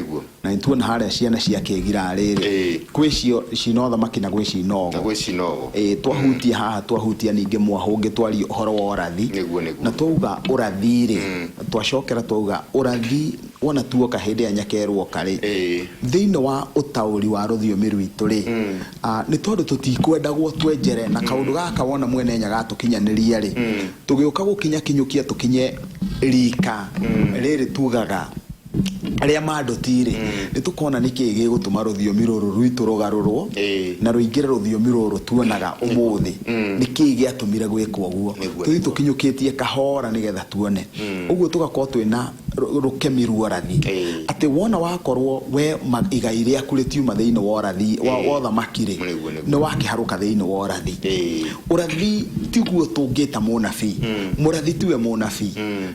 Na nĩ tuona harĩa ciana cia kĩgira rĩrĩ, kwĩ cio cina ũthamaki na gwĩ cina na ũgo. Gwĩ cina ũgo. Ĩĩ, twahutia haha, twahutia ningĩ mwahũngĩ, twaria ũhoro wa ũrathi. Nĩguo. Na twauga ũrathi rĩ, twacokera twauga ũrathi wona tuoka hĩndĩ ya nyakerwo oka rĩ, thĩinĩ wa ũtaũri wa rũthiomi rwitũ rĩ, nĩ tondũ tũtikwendagwo twenjere na kaũndũ gaka wona Mwene Nyaga atũkinyanĩria rĩ, tũgĩũka gũkinya kinyũkia tũkinye rika rĩrĩ tugaga arĩa mandũti rĩ, nĩ tũkona nĩkĩĩ gĩgũtũma rũthiomi rũrũ rwitũ rũgarũrwo na rũingĩre rũthiomi rũrũ tuonaga ũmũthĩ. Nĩkĩĩ gĩatũmire gwĩkwo ũguo? Tũthiĩ tũkinyũkĩtie kahora nĩgetha tuone ũguo, tũgakorwo twĩna rũkemi ruorathi, atĩ wona wakorwo we igai rĩaku rĩtiuma thĩinĩ wa ũrathi wa ũthamaki rĩ, Nĩguo. nĩ wakĩharũka thĩinĩ wa ũrathi. Ũrathi tiguo tũngĩta mũnabii. Mũrathi tiwe mũnabii,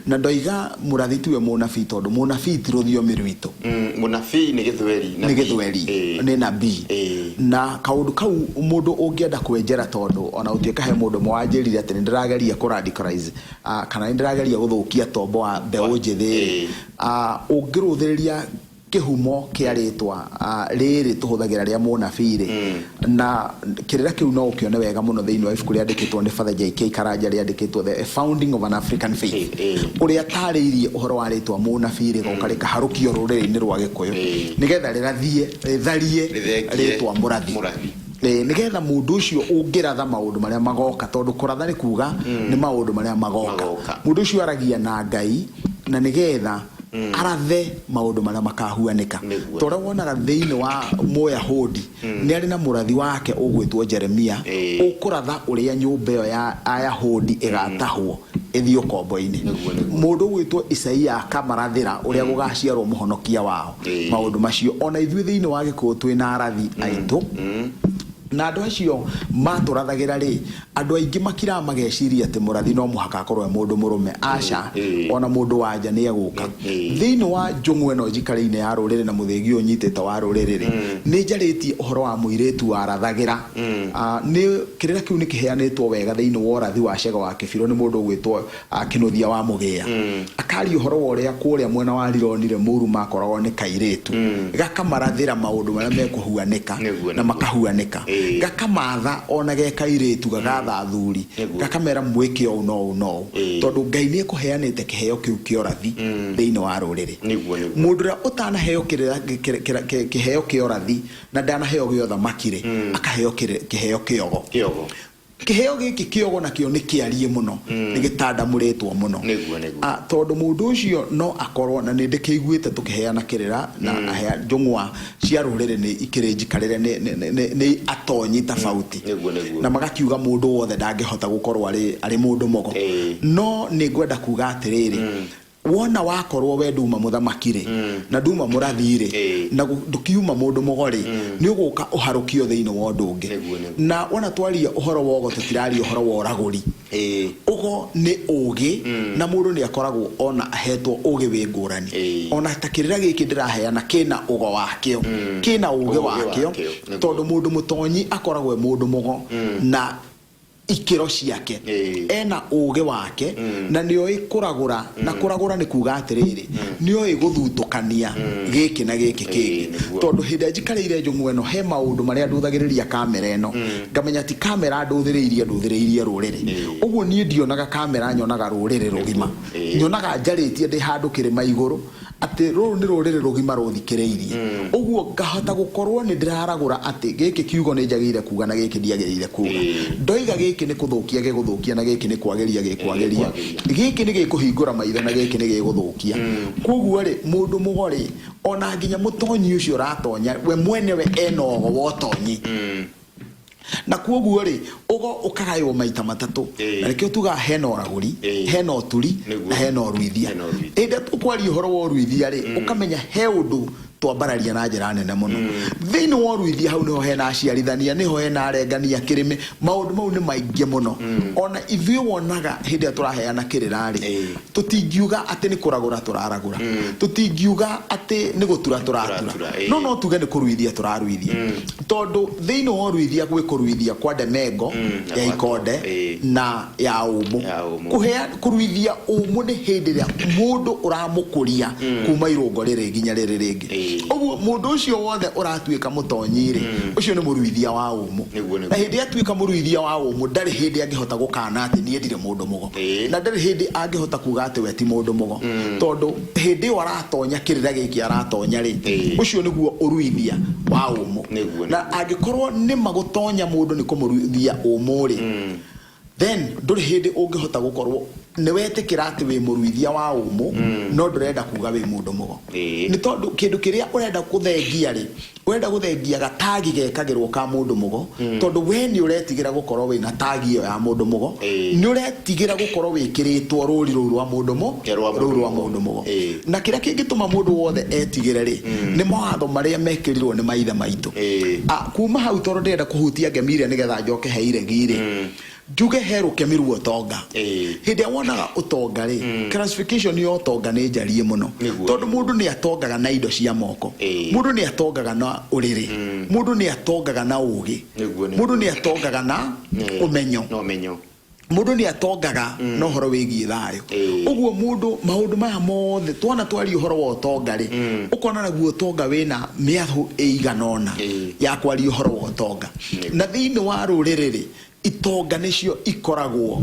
na ndoiga mũrathi tiwe mũnabii tondũ mũnabii ti rũthiomi rwitũ. Mũnabii nĩ gĩthweri. Nĩ nabii. Gĩthweri. Nĩ nabii. Na kaũndũ kau mũndũ ũngĩenda kwenjera, tondũ ona gũtuĩka he mũndũ ũmwe wanjĩrire atĩ nĩ ndĩrageria kũ radicalize, kana nĩ ndĩrageria gũthũkia tombo wa mbeũ njĩthĩ rĩ, ũngĩrũthĩrĩria kĩhumo kĩa rĩtwa rĩrĩ tũhũthagĩra rĩa mũnabii rĩ, na kĩrĩra kĩu no ũkĩone wega mũno thĩinĩ wa ibuku rĩandĩkĩtwo nĩ Father JK Karanja, rĩandĩkĩtwo The Founding of an African Faith, ũrĩa atarĩirie ũhoro wa rĩtwa mũnabii rĩgoka rĩkaharũkio rũrĩrĩ-inĩ rwa gĩkũyũ nĩgetha rĩrathie rĩtharie Rĩthengie rĩtwa mũrathi. Mũrathi. Ĩĩ, nĩgetha mũndũ ũcio ũngĩratha maũndũ marĩa magoka, tondũ kũratha nĩ kuga nĩ maũndũ marĩa magoka. Magoka. Mũndũ ũcio aragia na Ngai na nĩgetha arathe maũndũ marĩa makahuanĩka. Tondũ wonaga thĩinĩ wa Mũyahudi nĩ arĩ na mũrathi wake ũgwĩtwo Jeremia, ũkũratha ũrĩa nyũmba ĩyo ya Ayahudi ĩgatahwo ĩthiĩ ũkombo-inĩ. Nĩguo. Mũndũ ũgwĩtwo Isaia akamarathĩra ũrĩa gũgaciarwo mũhonokia wao. Maũndũ macio ona ithuĩ thĩinĩ wa gĩkũyũ twĩna arathi aitũ, na andũ acio matũrathagĩra rĩ, andũ aingĩ makiraga mageciria atĩ mũrathi no mũhaka akorwo e mũndũ mũrũme. Aca, ona mũndũ wa nja nĩ egũka. Thĩinĩ wa njũng'wa ĩno njikarĩine ya rũrĩrĩ na mũthĩgi ũyũ nyitĩte wa rũrĩrĩ rĩ, nĩ njarĩtie ũhoro wa mũirĩtu warathagĩra. Nĩ kĩrĩra kĩu nĩ kĩheanĩtwo wega thĩinĩ wa ũrathi wa Cega wa Kĩbirũ nĩ mũndũ ũgwĩtwo Kĩnũthia wa Mũgĩa, akaria ũhoro wa ũrĩa kũrĩa mwena wa Rironire mũru makoragwo nĩ kairĩtu gakamarathĩra maũndũ marĩa mekũhuanĩka na makahuanĩka, gakamatha ona ge kairĩtu, gagatha athuri, gakamera mwĩke ũũ no ũũ no ũũ, tondũ Ngai nĩ ekũheanĩte kĩheo kĩu kĩa ũrathi thĩinĩ wa rũrĩrĩ. Nĩguo. Mũndũ ũrĩa ũtanaheo kĩheo kĩa ũrathi na ndanaheo gĩa ũthamaki rĩ, akaheo kĩheo kĩogo. Kĩogo. Kĩheo gĩkĩ kĩogo nakĩo nĩ kĩariĩ mũno, nĩ gĩtandamũrĩtwo mũno. Nĩguo. Tondũ mũndũ ũcio no akorwo na nĩ ndĩkĩiguĩte tũkĩheana kĩrĩra na njũng'wa cia rũrĩrĩ nĩ ikĩrĩ njikarĩre nĩ atonyi tofauti, Nĩguo. na magakiuga mũndũ wothe ndangĩhota gũkorwo arĩ mũndũ mũgo. No nĩ ngwenda kuga atĩrĩrĩ, wona wakorwo we nduma mũthamaki rĩ, na nduma mũrathi rĩ, na ndũkiuma mũndũ mũgo rĩ, nĩ ũgũka ũharũkio thĩinĩ wa ũndũ ũngĩ. Nĩguo. Na wona twaria ũhoro wa ũgo, tũtiraria ũhoro wa ũragũri. Ũgo nĩ ũgĩ, na mũndũ nĩ akoragwo ona ahetwo ũgĩ wĩ ngũrani. Ona ta kĩrĩra gĩkĩ ndĩraheana kĩna ũgo wakĩo, kĩna ũgĩ Ũgĩ wakĩo, wakĩo, nĩguo. Tondũ mũndũ mũtonyi akoragwo e mũndũ mũgo na ikĩro ciake, ena ũgĩ wake na nĩoĩ kũragũra. Na kũragũra nĩ kuga atĩrĩrĩ, nĩoĩ gũthutũkania gĩkĩ na gĩkĩ kĩngĩ. Tondũ hĩndĩ ĩrĩa njikarĩire njũng'wa ĩno, he maũndũ marĩa ndũthagĩrĩria kamera ĩno, ngamenya ti kamera ndũthĩrĩirie, ndũthĩrĩirie rũrĩrĩ. Ũguo niĩ ndionaga kamera, nyonaga rũrĩrĩ rũgima. Nyonaga njarĩtie ndĩ handũ kĩrĩma igũrũ atĩ rũrũ nĩ rũrĩrĩ rũgima rũthikĩrĩirie. Ũguo ngahota gũkorwo nĩ ndĩraragũra atĩ gĩkĩ kiugo nĩ njagĩrĩire kuga na gĩkĩ ndiagĩrĩire kuga. Ndoiga gĩkĩ nĩ kũthũkia gĩgũthũkia, na gĩkĩ nĩ kwagĩria gĩkwagĩria, gĩkĩ nĩ gĩkũhingũra maitho na gĩkĩ nĩ gĩgũthũkia. Koguo rĩ, mũndũ mũgo rĩ, ona nginya mũtonyi ũcio ũratonya, we mwenyewe ena ũgo wa ũtonyi. Na kwoguo rĩ, ũgo ũkagaywo maita matatũ. Na nĩkĩo tugaga hena ũragũri, hena ũturi, na hena ũruithia. Hĩndĩ ĩrĩa tũkwaria ũhoro wa ũruithia rĩ, ũkamenya he ũndũ twambararia na njĩra nene mũno. Thĩinĩ wa ũruithia hau nĩho hena aciarithania, nĩho hena arengani a kĩrĩmĩ, maũndũ mau nĩ maingĩ mũno. Ona ithuĩ wonaga hĩndĩ ĩrĩa tũraheana kĩrĩra rĩ, tũtingiuga atĩ nĩ kũragũra tũraragũra, tũtingiuga atĩ nĩ gũtura tũratura, no no tuge nĩ kũruithia tũraruithia. Tondũ thĩinĩ wa ũruithia gwĩ kũruithia kwa ndemengo ya ikonde na ya ũmũ. Kũhea, kũruithia ũmũ nĩ hĩndĩ ĩrĩa mũndũ ũramũkũria kuma irũngo rĩrĩ nginya rĩrĩ rĩngĩ. Ũguo mũndũ ũcio wothe ũratuĩka mũtonyi rĩ, ũcio nĩ mũruithia wa ũmũ. Na hĩndĩ ĩrĩa atuĩka mũruithia wa ũmũ ndarĩ hĩndĩ angĩhota gũkana atĩ niĩ ndirĩ mũndũ mũgo. Na ndarĩ hĩndĩ angĩhota kuga atĩ we ti mũndũ mũgo. Tondũ hĩndĩ ĩyo aratonya kĩrĩra gĩkĩ aratonya rĩ, ũcio nĩguo ũruithia wa ũmũ. Na angĩkorwo nĩma gũtonya mũndũ nĩ kũmũruithia ũmũ rĩ, then ndũrĩ hĩndĩ ũngĩhota gũkorwo nĩ wetĩkĩra atĩ wĩ mũruithia wa ũmũ, no ndũrenda kuga wĩ mũndũ mũgo. Nĩ tondũ kĩndũ kĩrĩa ũrenda gũthengia rĩ, Ũrenda gũthengia gatagi gekagĩrwo ka mũndũ mũgo, tondũ we nĩ ũretigĩra gũkorwo wĩna tagi ĩyo ya mũndũ mũgo, nĩ ũretigĩra gũkorwo wĩkĩrĩtwo rũri rũu rwa mũndũ mũ, rũu rwa mũndũ mũgo. Na kĩrĩa kĩngĩtũma mũndũ wothe etigĩre rĩ, nĩ mawatho marĩa mekĩrirwo nĩ maithe maitũ. Kuma hau tondũ ndĩrenda kũhutia ngemi ĩrĩa nĩgetha njoke he iregi rĩ, Njuge he rũkemi rwa ũtonga. Hĩndĩ ĩrĩa wonaga ũtonga rĩ, classification ya ũtonga nĩ njariĩ mũno. Tondũ mũndũ nĩ atongaga na indo cia moko. Mũndũ nĩ atongaga na ũrĩrĩ. Mũndũ nĩ atongaga na ũgĩ. Mũndũ nĩ atongaga na ũmenyo. Mũndũ nĩ atongaga na ũhoro wĩgiĩ thayũ. Ũguo mũndũ maũndũ maya mothe twana twaria ũhoro wa ũtonga rĩ, ũkona naguo ũtonga wĩna mĩahũ ĩigana ũna ya kwaria ũhoro wa ũtonga. Na thĩinĩ wa rũrĩrĩ rĩ, itonga nĩcio ikoragwo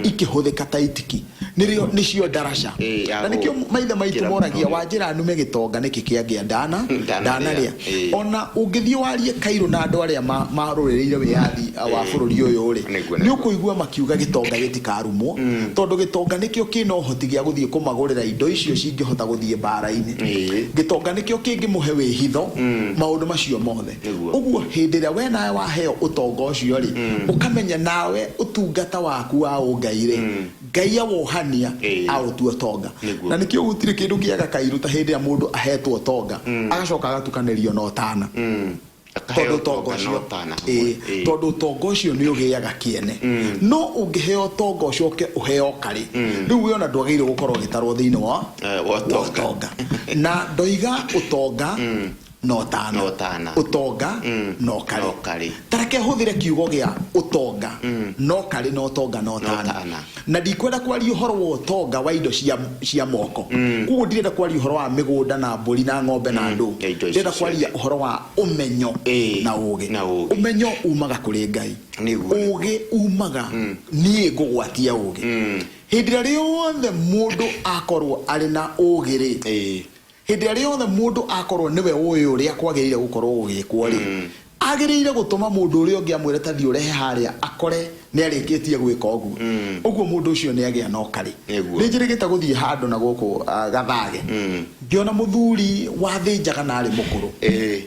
ikĩhũthĩka ta itiki nĩrĩo nĩcio ndaraca. Ĩĩ, ya Na nĩkĩo maithe maitũ gũkĩra moragia mũno. wanjĩra nume gĩtonga nĩkĩ kĩangĩa ndana Ndanarĩa. ndanarĩa. Ona ũngĩthiĩ warie Cairo na andũ arĩa marũĩrĩire wĩyathi wa bũrũri ũyũ rĩ, Nĩguo, nĩ nĩguo. ũkũigua makiuga gĩtonga gĩtikarumwo, tondũ gĩtonga nĩkĩo kĩna ũhoti gĩa gũthiĩ kũmagũrĩra indo icio cingĩhota gũthiĩ mbara-inĩ. Gĩtonga nĩkĩo kĩngĩmũhe wĩhitho, maũndũ macio mothe. Nĩguo. Ũguo hĩndĩ ĩrĩa we nawe waheo ũtonga ũcio-rĩ, ũkamenya nawe ũtungata waku wa ũngai-rĩ, Ngai awohania aũtua ũtonga. Nĩguo. Na nĩkĩo gũtirĩ kĩndũ kĩega kairũ ta hĩndĩ ĩrĩa mũndũ ahetwo ũtonga, agacoka agatukanĩrio na ũtana. Akaheo Tondũ ũtonga ũtonga na ũcio, ũtana hamwe. Tondũ ũtonga ũcio nĩ ũgĩaga kĩene. No ũngĩheo ũtonga ũcoke ũheo ũkarĩ, rĩu we ona ndwagĩrĩire gũkorwo ũgĩtarwo thĩinĩ wa Wa ũtonga. ũtonga. Na ndoiga ũtonga na ũtana. Na ũtana. Ũtonga na ũkarĩ. Na ũkarĩ. Ta reke hũthĩre kiugo gĩa ũtonga na ũkarĩ na ũtonga na ũtana. ũtana. Na ndikwenda kwaria ũhoro wa ũtonga wa indo cia moko. Koguo ndirenda kwaria ũhoro wa mĩgũnda na mbũri na ng'ombe na ndũ. Na indo icio Ndĩrenda kwaria ciothe. ũhoro wa ũmenyo na ũgĩ. Na ũgĩ. Ũmenyo umaga kũrĩ Ngai. Nĩguo. Ũgĩ umaga niĩ ngũgwatia ũgĩ. Hĩndĩ ĩrĩa rĩothe mũndũ akorwo arĩ na ũgĩ rĩ, Hĩndĩ ĩrĩa rĩothe mũndũ akorwo nĩwe ũĩ ũrĩa kwagĩrĩire gũkorwo gũgĩkwo-rĩ, agĩrĩire gũtũma mũndũ ũrĩa ũngĩ amwĩre ta thiĩ ũrehe harĩa akore nĩ arĩkĩtie gwĩka ũguo. Ũguo mũndũ ũcio nĩ agĩa na ũkarĩ. Nĩguo. Nĩ njĩrĩgĩte gũthiĩ handũ na gũkũ Gathage, ngĩona mũthuri wathĩnjaga na arĩ mũkũrũ.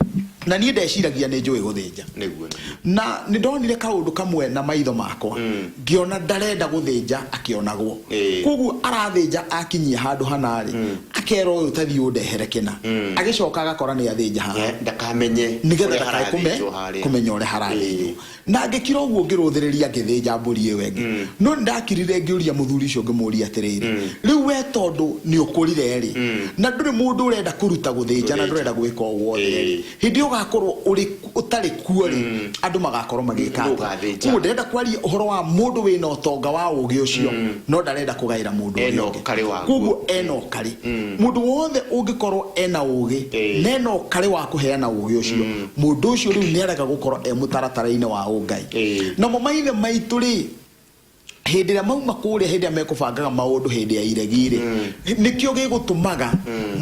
Na niĩ ndeciragia nĩ njũĩ gũthĩnja. Nĩguo, nĩguo. Na nĩ ndonire kaũndũ kamwe na maitho makwa, ngĩona ndarenda gũthĩnja akĩonagwo. Kwoguo arathĩnja akinyia handũ hana-rĩ, akera ũyũ ta thiĩ ũndehere kĩna. Agĩcoka agakora nĩ athĩnja haha. Ndakamenye Nĩgetha ũrĩa ndakae harathĩnjwo harĩa. kũmenya ũrĩa harathĩnjwo. Na ngĩkira ũguo ngĩrũthĩrĩria ngĩthĩnja mbũri ĩyo ĩngĩ. No nĩ ndakirire ngĩũria mũthuri ũcio ngĩmũria atĩrĩrĩ, rĩu we tondũ nĩ ũkũrire rĩ, na ndũrĩ mũndũ ũrenda kũruta gũthĩnja na Gũthĩnja. ndũrenda gwĩka o wothe rĩ, hĩndĩ ĩyo ũgakorwo ũrĩ ũtarĩ kuo rĩ, andũ magakorwo magĩka Nũ atĩa? ũgathĩnja? Koguo ndĩrenda kwaria ũhoro wa mũndũ wĩna ũtonga wa ũgĩ ũcio, no ndarenda kũgaĩra mũndũ ũrĩa Ena ũngĩ. ũkarĩ waguo. Koguo ena ũkarĩ. Mũndũ wothe ũngĩkorwo ena ũgĩ, na ena ũkarĩ wa kũheana ũgĩ ũcio, mũndũ ũcio rĩu nĩarega gũkorwo e mũtaratara-inĩ wa ũngai. Namo maithe maitũ rĩ, hĩndĩ ĩrĩa mauma kũrĩa, hĩndĩ ĩrĩa mekũbangaga maũndũ hĩndĩ ya iregi rĩ, nĩkĩo gĩgũtũmaga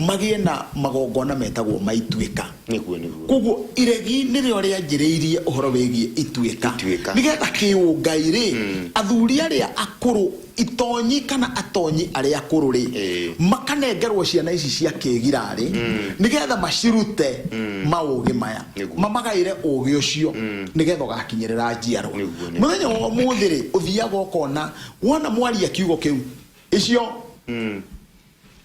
magĩe na magongona metagwo ma ituĩka. Nĩguo, nĩguo. Koguo iregi nĩrĩo rĩanjĩrĩirie ũhoro wĩgiĩ ituĩka. Ituĩka. Nĩgetha kĩũngai rĩ, athuri arĩa akũrũ Itonyi kana atonyi arĩa akũrũ rĩ, makanengerwo ciana ici cia kĩgirarĩ nĩgetha macirute maũgĩ maya, mamagaĩre ũgĩ ũcio nĩgetha ũgakinyĩrĩra njiarwa. Mũthenya wa ũmũthĩ rĩ, ũthiaga ũkona wona mwaria kiugo kĩu icio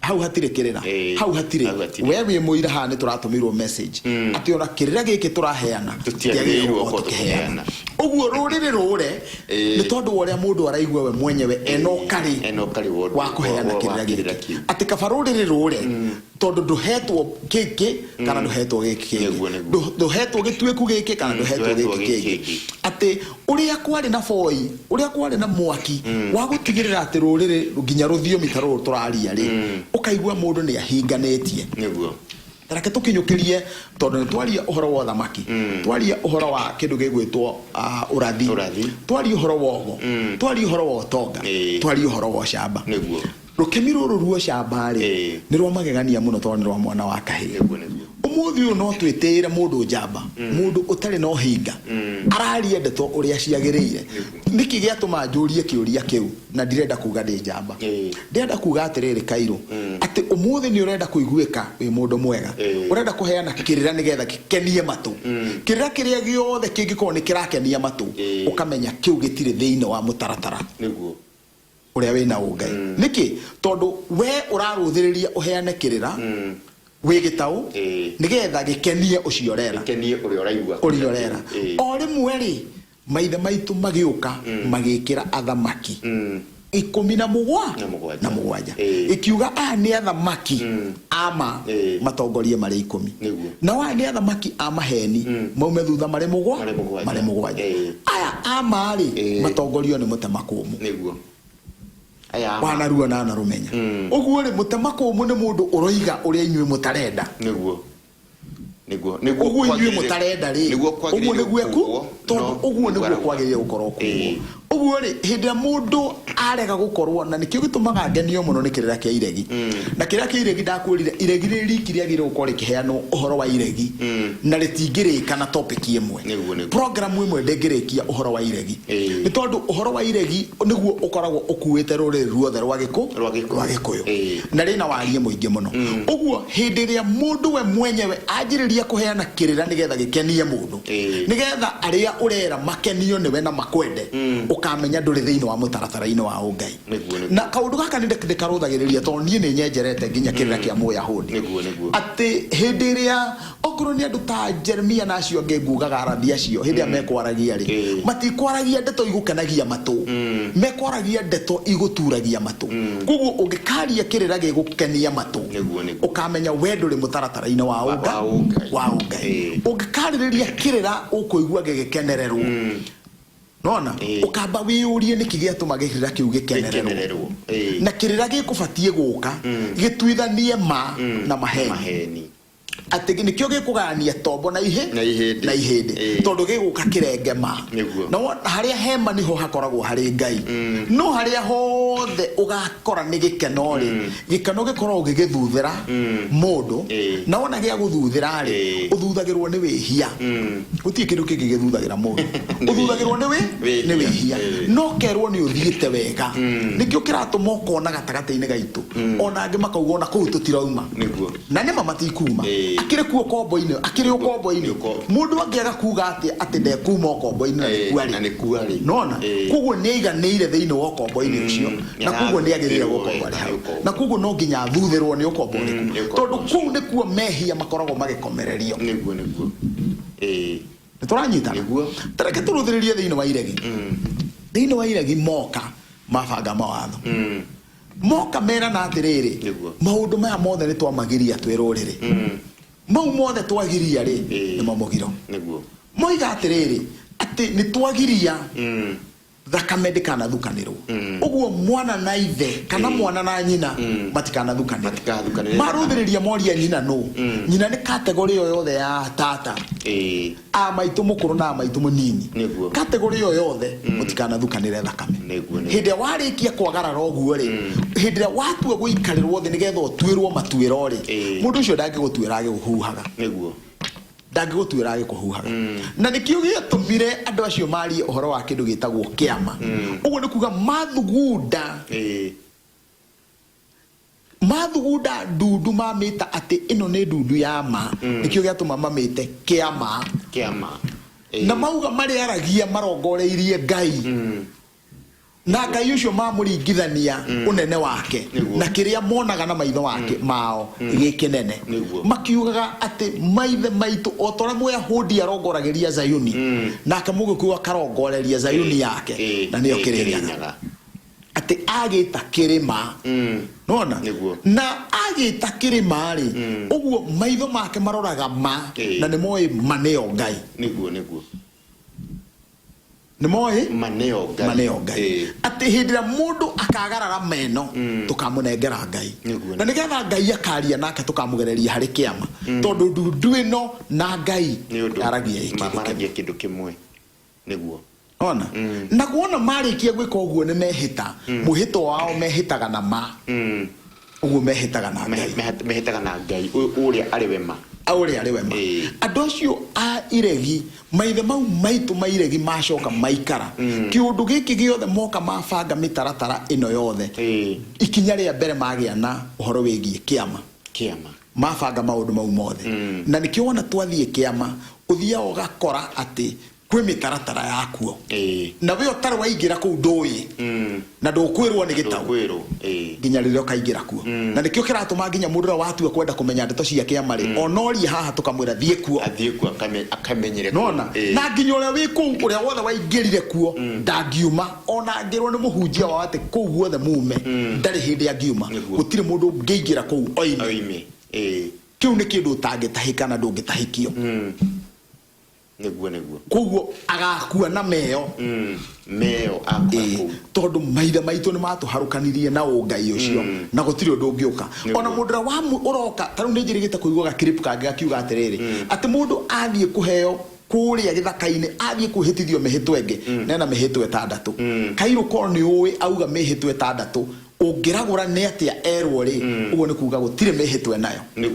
hau hatirĩ kĩrĩra. Hau hatirĩ. Hau hatirĩ. We wĩ mũira haha nĩ tũratũmĩirwo message atĩ ona kĩrĩra gĩkĩ tũraheana tũtiagĩrĩirwo tũtiagĩrĩirwo gũkorwo tũkĩheana. tũkĩheana. Ũguo rũrĩrĩ rũre nĩ tondũ wa ũrĩa mũndũ araigua we mwenyewe ena ũkarĩ ena ũkarĩ wa wa kũheana wa kĩrĩra kĩrĩra gĩkĩ kĩu. Atĩ kaba rũrĩrĩ rũre tondũ ndũhetwo gĩkĩ kana ndũhetwo gĩkĩ kĩngĩ. Nĩguo. Ndũhetwo gĩtuĩku gĩkĩ kana ndũhetwo ndũhetwo gĩkĩ gĩkĩ kĩngĩ. kĩngĩ. Atĩ ũrĩa kwarĩ na boi, ũrĩa kwarĩ na mwaki wa gũtigĩrĩra atĩ rũrĩrĩ nginya rũthiomi ta rũrũ tũraria rĩ, ũkaigua mũndũ nĩ ahinganĩtie. Reke tũkinyũkĩrie tondũ nĩ twaria ũhoro wa ũthamaki, twaria ũhoro wa kĩndũ gĩgwĩtwo ũrathi, Ũrathi. twaria ũhoro wa ũgo, twaria ũhoro wa ũtonga, twaria ũhoro wa ũcamba. Rũkemi rũrũ rwa ũcamba rĩ, nĩ rwa magegania mũno tondũ nĩ rwa mwana wa kahĩĩ. Nĩguo nĩguo. Ũmũthĩ ũyũ no twĩtĩĩre mũndũ njamba, mũndũ ũtarĩ na ũhinga, araria ndeto ũrĩa ciagĩrĩire. Nĩkĩ gĩatũma njũrie kĩũria kĩu na ndirenda kuga ndĩ njamba? Ndĩrenda kuga atĩrĩrĩ Kairũ, atĩ ũmũthĩ nĩ ũrenda kũiguĩka wĩ mũndũ mwega, ũrenda kũheana kĩrĩra nĩgetha gĩkenie matũ. Kĩrĩra kĩrĩa gĩothe kĩngĩkorwo nĩ kĩrakenia matũ, ũkamenya kĩu gĩtirĩ thĩinĩ wa mũtaratara ũrĩa wĩna ũngai. Nĩkĩ? Tondũ we ũrarũthĩrĩria ũheane kĩrĩra wĩ gĩtaũ nĩgetha gĩkenie ũcio ũrera. Gĩkenie ũrĩa ũraigua. Ũrĩa ũrera. O rĩmwe rĩ, maithe maitũ magĩũka magĩkĩra athamaki 17 Na mũgwanja. Na mũgwanja. Ĩkiuga aya nĩ athamaki ama matongorie marĩ 10. Nao aya nĩ athamaki a maheni maume thutha marĩ Marĩ 7. Marĩ 7. Aya ama rĩ, matongorio nĩ mũtemakũmũ. Aya ama. Wanarua na anarũmenya. Ũguo rĩ, mũtemakũmũ nĩ mũndũ ũroiga ũrĩa inyuĩ mũtarenda. Nĩguo. Nĩguo. Nĩguo Ũguo inyuĩ kwagĩrĩire mũtarenda rĩ, nĩguo ũguo kwagĩrĩire nĩguo eku, kugwo, tondũ no ũguo nĩguo nĩguo arauga. kwagĩrĩire gũkorwo kugwo. Ũguo rĩ, hĩndĩ ĩrĩa mũndũ arega gũkorwo, na nĩkĩo gĩtũmaga ngenio mũno nĩ kĩrĩra kĩa iregi. Na kĩrĩra kĩa iregi ndakwĩrire, iregi rĩ riki rĩagĩrĩire gũkorwo rĩkĩheanwo ũhoro wa iregi, na rĩtingĩrĩka na topic ĩmwe. Nĩguo, nĩguo. Program ĩmwe ndĩngĩrĩkia ũhoro wa iregi. Nĩ tondũ ũhoro wa iregi nĩguo ũkoragwo ũkuĩte rũrĩrĩ ruothe rwa Rwa Gĩkũyũ. Rwa Gĩkũyũ. Na rĩna warie mũingĩ mũno. Ũguo hĩndĩ ĩrĩa mũndũ we mwenyewe anjĩrĩria kũheana kĩrĩra nĩgetha gĩkenie mũndũ, nĩgetha arĩa ũrera makenio nĩwe na makwende, ũkamenya ndũrĩ thĩinĩ wa mũtaratara-inĩ wa ũngai. Nĩguo, nĩguo. Na kaũndũ gaka nĩ ndĩkarũthagĩrĩria tondũ niĩ nĩ nyenjerete nginya kĩrĩra kĩa Mũyahudi. Nĩguo, nĩguo. Atĩ hĩndĩ ĩrĩa okorwo nĩ andũ ta Jeremia na acio angĩ ngugaga arathi acio hĩndĩ ĩrĩa mekwaragia rĩ, matikwaragia ndeto igũkenagia matũ, mekwaragia ndeto igũturagia matũ. Koguo ũngĩkaria kĩrĩra gĩgũkenia matũ, Nĩguo, nĩguo. ũkamenya we ndũrĩ mũtaratara-inĩ wa Wa ũngai. Wa ũngai. Ũngĩkarĩrĩria kĩrĩra ũkũigua gĩgĩkenererwo, nona ũkamba wĩyũrie nĩkĩ gĩatũma kĩrĩra kĩu gĩkenererwo. Gĩkenererwo. Na kĩrĩra gĩkũbatiĩ gũka gĩtuithanie ma na maheni. Maheni. Atĩ nĩkĩo gĩkũgayania tombo na ihe Na ihĩndĩ. Na ihĩndĩ. Tondũ gĩgũka kĩrenge ma. Nĩguo. Na wona harĩa hema nĩho hakoragwo harĩ Ngai. No harĩa hothe ũgakora nĩ gĩkeno rĩ, gĩkeno gĩkoragwo gĩgĩthuthĩra mũndũ. Na wona gĩa gũthuthĩra rĩ, ũthuthagĩrwo nĩ wĩhia. Gũtirĩ kĩndũ kĩngĩ gĩthuthagĩra mũndũ. Ũthuthagĩrwo nĩ Wĩhia. Nĩ wĩhia. No kerwo nĩ ũthiĩte wega. Nĩkĩo kĩratũma ũkona gatagatĩ-inĩ gaitũ. Ona angĩ makauga ona kũu tũtirauma. Na nĩma matikuma. Akĩrĩ kuo ũkombo-inĩ, akĩrĩ ũkombo-inĩ. Nĩ ũkombo. Mũndũ angĩaga kuga atĩa atĩ ndekuma ũkombo-inĩ na nĩkuo arĩ. Na nĩkuo arĩ. Nona? Koguo nĩ aiganĩire thĩinĩ wa ũkombo-inĩ ũcio, na koguo nĩ agĩrĩire Nĩarathutĩrwo gũkorwo arĩ wega hau. nĩ ũkombo. Na koguo no nginya athuthĩrwo nĩ ũkombo ũrĩkũ. Nĩ ũkombo Tondũ ũcio. kũu nĩkuo mehia makoragwo magĩkomererio. Nĩguo, nĩguo. Nĩ tũranyitana? Nĩguo. Ta reke tũrũthĩrĩrie thĩinĩ wa iregi. Thĩinĩ wa iregi moka mabanga mawatho. Moka merana atĩrĩrĩ, maũndũ maya mothe nĩ twamagiria twĩ rũrĩrĩ. Mau mothe twagiria rĩ, nĩmo mũgiro. Moiga atĩrĩrĩ, atĩ nĩ twagiria thakame ndĩkanathukanĩrwo. Ũguo mwana na ithe kana mwana na nyina matikanathukanĩre. Matikanathukanĩre. Marũthĩrĩria moria nyina nũ. Nyina nĩ kategori ĩyo yothe ya tata. A maitũ mũkũrũ na a maitũ mũnini. Kategori ĩyo yothe mũtikanathukanĩre thakame. Nĩguo, nĩguo. Hĩndĩ ĩrĩa warĩkia kwagarara ũguo rĩ, hĩndĩ ĩrĩa watua gũikarĩrwo thĩ nĩgetha ũtuĩrwo matuĩro rĩ, mũndũ ũcio ndangĩgũtuĩra agĩgũhuhaga. Ndangĩgũtuĩra agĩkũhuhaga. Na nĩkĩo gĩatũmire andũ acio marie ũhoro wa kĩndũ gĩtagwo kĩama. Ũguo nĩ kuga mathugunda mathugunda ndundu mamĩta atĩ ĩno nĩ ndundu ya ma. Nĩkĩo gĩatũma mamĩte kĩama. Kĩama. Na mauga marĩaragia marongoreirie Ngai, na Ngai ũcio mamũringithania ũnene wake na kĩrĩa monaga na maitho wake mao gĩ kĩnene. Makiugaga atĩ maithe maitũ, o ta ũrĩa Mũyahudi arongoragĩria Zayuni, nake Mũgĩkũyũ akarongoreria Zayuni yake, na nĩyo Kĩrĩnyaga. Kĩrĩnyaga. Atĩ agĩta kĩrĩma, nona na agĩta kĩrĩma rĩ, ũguo maitho make maroraga ma, na nĩ moĩ ma nĩyo Ngai. Nĩguo, nĩguo. Nĩ moĩ ma nĩyo Ngai. Ma nĩyo Ngai. Atĩ hĩndĩ ĩrĩa mũndũ akagarara meno, tũkamũnengera Ngai, na nĩgetha Ngai akaria nake, tũkamũgereria harĩ kĩama, tondũ ndundu ĩno na Ngai Nĩ ũndũ yaragia ĩ kĩndũ kĩmwe. Maragia kĩndũ kĩmwe, nĩguo. Ona na kuona marĩkia gwĩka ũguo, nĩ mehĩta mwĩhĩtwa wao, mehĩtaga na ma, ũguo mehĩtaga na Ngai. Mehĩtaga na Ngai ũrĩa arĩ we ma. Ũrĩa arĩ we ma. Andũ acio a iregi, maithe mau maitũ ma iregi, macoka maikara kĩũndũ gĩkĩ gĩothe, moka mabanga mĩtaratara ĩno yothe, ikinya rĩa mbere magĩa na ũhoro wĩgiĩ kĩama. Kĩama. Mabanga maũndũ mau mothe, na nĩkĩo wona twathiĩ kĩama, ũthiaga ũgakora atĩ kwĩ mĩtaratara yakuo, na we ũtarĩ waingĩra kũu ndũĩ, na ndũkwĩrwo nĩ gĩtau Ndũkwĩrwo. Ĩĩ. Nginya rĩrĩa ũkaingĩra kuo. Na nĩkĩo kĩratũma nginya mũndũ ũrĩa watua kwenda kũmenya ndeto cia kĩama rĩ, onorie haha tũkamwĩra thiĩ kuo. Athiĩ kuo akamenyere kũu. Nona na nginya ũrĩa wĩ kũu, ũrĩa wothe waingĩrire kuo ndangiuma, ona angĩrwo nĩ mũhunjia wao atĩ kũu guothe mume, ndarĩ hĩndĩ angiuma. Gũtirĩ mũndũ ũngĩingĩra kũu oime. Oime. Ĩĩ. Kĩu nĩ kĩndũ ũtangĩtahĩka na ndũngĩtahĩkio. Nĩguo, nĩguo. Koguo agakua na meo. Meo akua kũu. Tondũ maithe maitũ nĩ matũharũkanirie na ũngai ũcio, na gũtirĩ ũndũ ũngĩũka. Ona mũndũ ũrĩa ũroka ta rĩu, nĩ njĩrĩgĩte kũigua gakiripu kangĩ gakiuga atĩrĩrĩ, atĩ mũndũ athiĩ kũheo kũrĩa gĩthaka-inĩ, athiĩ kwĩhĩtithio mĩhĩtwa ĩngĩ, nena mĩhĩtwa 6. Kairũ korwo nĩ ũĩ auga mĩhĩtwa 6, ũngĩragũra nĩ atĩa erwo rĩ, ũguo nĩ kuga gũtirĩ mĩhĩtwa enayo. Nĩ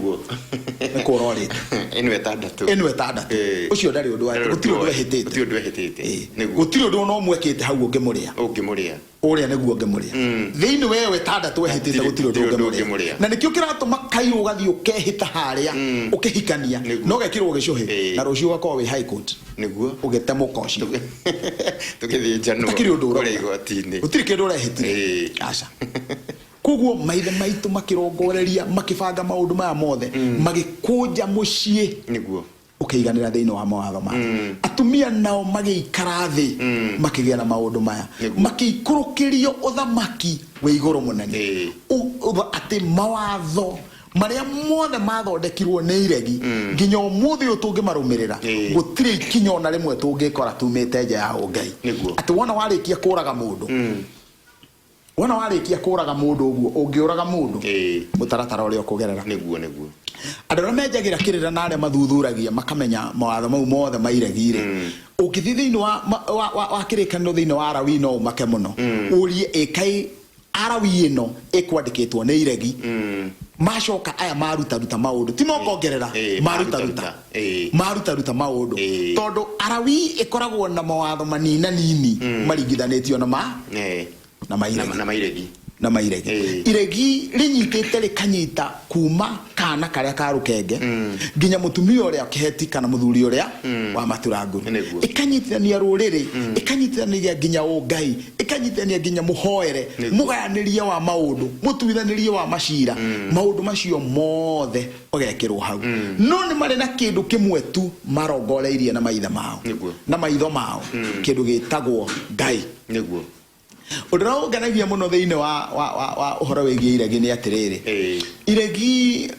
kũrorĩte. Ĩno 6. Ĩno 6. Ũcio ndarĩ ũndũ gũtirĩ ũndũ ehĩtĩte. Gũtirĩ ũndũ ehĩtĩte. Gũtirĩ ũndũ ona ũmwe ekĩte hau ũngĩmũrĩa. Ũngĩmũrĩa. Ũrĩa nĩguo ũngĩmũrĩa thĩinĩ wewe 6 ehĩtĩte, gũtirĩ ũndũ Gũtirĩ ũndũ ũngĩmũrĩa. Ũngĩmũrĩa. Na nĩkĩo kĩratũma kairũ ũgathiĩ ũkehĩta harĩa ũkĩhikania, na ũgekĩrwo gĩcũhĩ, na rũciũ ũgakorwo wĩ high court ũgĩtemũka ũcio. Tũgĩthĩnjanwo Gũtakĩrĩ ũndũ kũrĩa ũrauga. igoti-inĩ. Gũtirĩ kĩndũ ũrehĩtire. Aca. Koguo maithe maitũ makĩrongoreria, makĩbanga maũndũ maya mothe, magĩkũnja mũciĩ ũkĩiganĩra thĩinĩ wa mawatho make. Atumia nao magĩikara thĩ, makĩgĩa na maũndũ maya, makĩikũrũkĩrio ũthamaki wĩ igũrũ mũnene. Atĩ mawatho marĩa mothe mathondekirwo nĩ iregi, nginya ũmũthĩ ũyũ tũngĩmarũmĩrĩra, gũtirĩ ikinya ona rĩmwe tũngĩkora tumĩte nja ya ũngai. Atĩ wona warĩkia kũraga mũndũ, wona warĩkia kũraga mũndũ, ũguo ũngĩũraga mũndũ, mũtaratara ũrĩa ũkũgerera, Nĩguo, nĩguo. Andũ arĩa menjagĩra kĩrĩra na arĩa mathuthuragia makamenya mawatho mau mothe ma iregi-rĩ, ũngĩthiĩ thĩinĩ wa kĩrĩkanĩro, thĩinĩ wa Arawi, no ũmake mũno ũrie ĩkai Arawi ĩno ĩkwandĩkĩtwo nĩ iregi, macoka aya marutaruta maũndũ ti mokongerera, marutaruta. Marutaruta. Marutaruta maũndũ, tondũ Arawi ĩkoragwo na mawatho maninanini maringithanĩtio na ma na mairegi. Na mairegi. Na mairegi. Iregi rĩnyitĩte, rĩkanyita kuma kana karĩa ka rũkenge nginya mũtumia ũrĩa kĩheti kana mũthuri ũrĩa wa maturanguru. Ĩkanyitithania rũrĩrĩ, ĩkanyitithania nginya ũngai, ĩkanyitithania nginya mũhoere, mũgayanĩrie wa maũndũ, mũtuithanĩrie wa macira. Maũndũ macio mothe ũgekĩrwo hau, no nĩ marĩ na kĩndũ kĩmwe tu marongoreirie na maithe mao, na maitho mao, kĩndũ gĩtagwo Ngai. Ũndũ ũrĩa ũngenagia mũno thĩinĩ wa ũhoro wĩgiĩ iregi nĩ atĩrĩrĩ, iregi,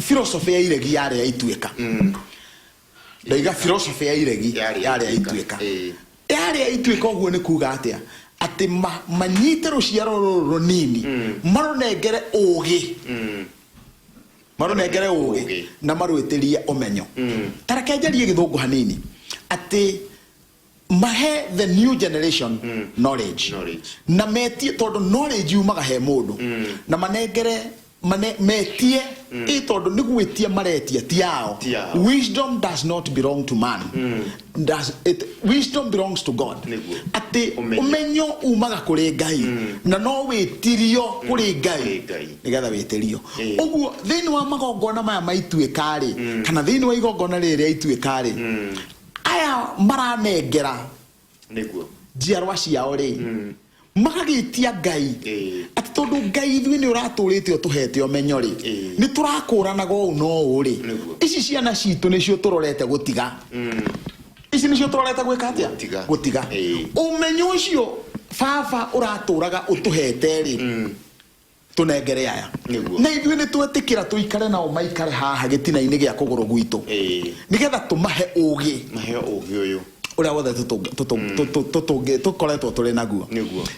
philosophy ya iregi yarĩ ya ituĩka. Ndaiga philosophy ya iregi Yarĩ ya yarĩ ya ituĩka. Ituĩka. Yarĩ ya ituĩka. Ũguo nĩ kuga atĩa? Atĩ manyite rũciaro rũrũ rũnini, marũnengere ũgĩ, marũnengere ũgĩ Ũgĩ. na marwĩtĩrie ũmenyo. Ta reke njarie gĩthũngũ hanini, atĩ mahe the new generation knowledge, Knowledge. Na metie, tondũ knowledge yumaga he mũndũ, na manengere Mane, metie ĩ tondũ nĩ gwĩtia maretia ti ao. Ti ao. Wisdom does not belong to man. Does it, wisdom belongs to God. Nĩguo. Atĩ Ũmenyo. Ũmenyo umaga kũrĩ Ngai na no wĩtirio kũrĩ Ngai. Kũrĩ Ngai. Nĩgetha wĩtĩrio. Ĩĩ. Ũguo thĩinĩ wa magongona maya ma ituĩka rĩ, kana thĩinĩ wa igongona rĩrĩ rĩa ituĩka rĩ, aya maranengera njiarwa ciao rĩ, magagĩtia Ngai atĩ tondũ Ngai ithuĩ nĩ ũratũrĩte ũtũhete ũmenyo rĩ, nĩ tũrakũranaga ũũ no ũũ rĩ, ici ciana citũ nĩcio tũrorete gũtiga, ici nĩcio tũrorete gwĩka atĩa? Gũtiga. Gũtiga. Ũmenyo ũcio baba ũratũraga ũtũhete rĩ, tũnengere aya. Na ithuĩ nĩ twetĩkĩra tũikare nao, maikare haha gĩtina-inĩ gĩa kũgũrũ gwitũ, nĩgetha tũmahe ũgĩ Maheo ũgĩ ũyũ ũrĩa wothe tũkoretwo tũrĩ naguo.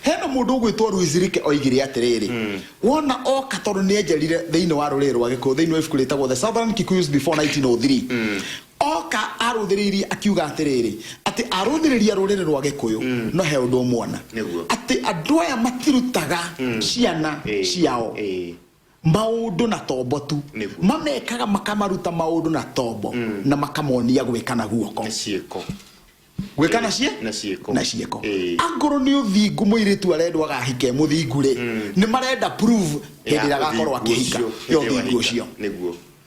Hena mũndũ ũgwĩtwo Louis Rike oigire atĩrĩrĩ, wona oka tondũ nĩ enjerire thĩinĩ wa rũrĩrĩ rwa Gĩkũyũ, thĩinĩ wa ibuku rĩtagwo The Southern Kikuyus Before 1903, oka arũthĩrĩirie akiuga atĩrĩrĩ, atĩ arũthĩrĩria rũrĩrĩ rwa Gĩkũyũ no he ũndũ ũmwona, atĩ andũ aya matirutaga ciana ciao maũndũ na tombo tu. Mamekaga makamaruta maũndũ na tombo na makamonia gwĩka na guoko. Na ciĩko. Gwĩka na cie Na ciĩko. Na ciĩko. Angorwo nĩ ũthingu mũirĩtu arendwo agahike mũthingu rĩ, nĩ marenda prove hĩndĩ ĩrĩa agakorwo akĩhika ya ũthingu ũcio.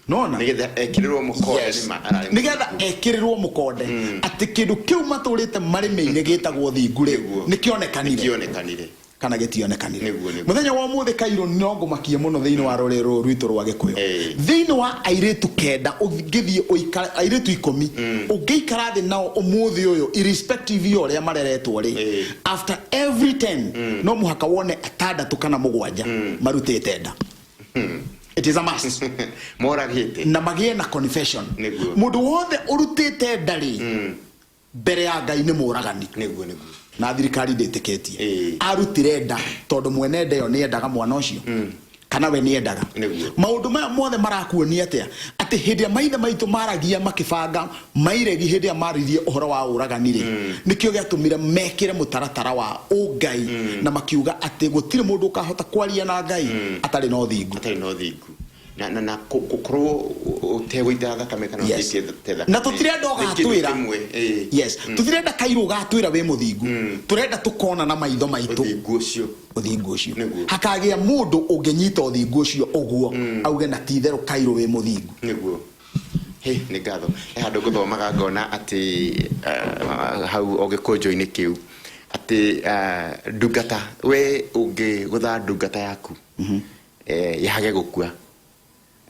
Nona Nĩgetha ekĩrĩrwo mũkonde. Nĩma ararĩ nĩgetha mũthingu. Ekĩrĩrwo mũkonde atĩ kĩndũ kĩu matũrĩte marĩmĩire gĩtagwo thingu rĩ, nĩ kĩonekanire. Kĩonekanire. Kana gĩtionekanire. Nĩguo, nĩguo. Mũthenya wa ũmũthĩ, kairũ, no ngũmakie mũno thĩinĩ wa rũrĩrĩ rũrũ rwitũ rwa Gĩkũyũ. Thĩinĩ wa airĩtu 9 ũngĩthiĩ ũikare, airĩtu 10 ũngĩikara thĩ nao ũmũthĩ ũyũ, irrespective ya ũrĩa mareretwo rĩ, after every 10 no mũhaka wone atandatũ kana mũgwanja marutĩte nda. It is a must. Moragĩte. Na magĩe na confession. Mũndũ wothe ũrutĩte nda rĩ, mbere ya Ngai nĩ mũragani. nĩguo nĩguo Na thirikari ndĩtĩkĩtie. Arutire nda tondũ mwene nda ĩyo nĩendaga mwana ũcio kana we nĩendaga. Maũndũ maya mothe marakuonia atĩa? Atĩ hĩndĩ ĩrĩa maithe maitũ maragia makĩbanga mairegi, hĩndĩ ĩrĩa maririe ũhoro wa ũragani rĩ, nĩkĩo gĩatũmire mekĩre mũtaratara wa ũngai na makiuga atĩ gũtirĩ mũndũ ũkahota kwaria na Ngai atarĩ na ũthingu. Atarĩ na ũthingu na gũkorwo ũtegũita thakame kana ũtĩte thakame. Na tũtirenda Nĩ kĩndũ ũgatwĩra. kĩmwe, ĩĩ. Yes, tũtirenda kairũ ũgatwĩra wĩ mũthingu, tũrenda tũkona na maitho maitũ ũthingu ũcio. Ũthingu ũcio. Hakagĩa mũndũ ũngĩnyita ũthingu ũcio ũguo auge na ti itherũ kairũ wĩ mũthingu. Nĩguo. Hĩ, nĩ ngatho. He handũ ngũthomaga ngona atĩ hau o gĩkũnjo-inĩ kĩu atĩ ndungata, we ũngĩgũtha ndungata yaku yage gũkua,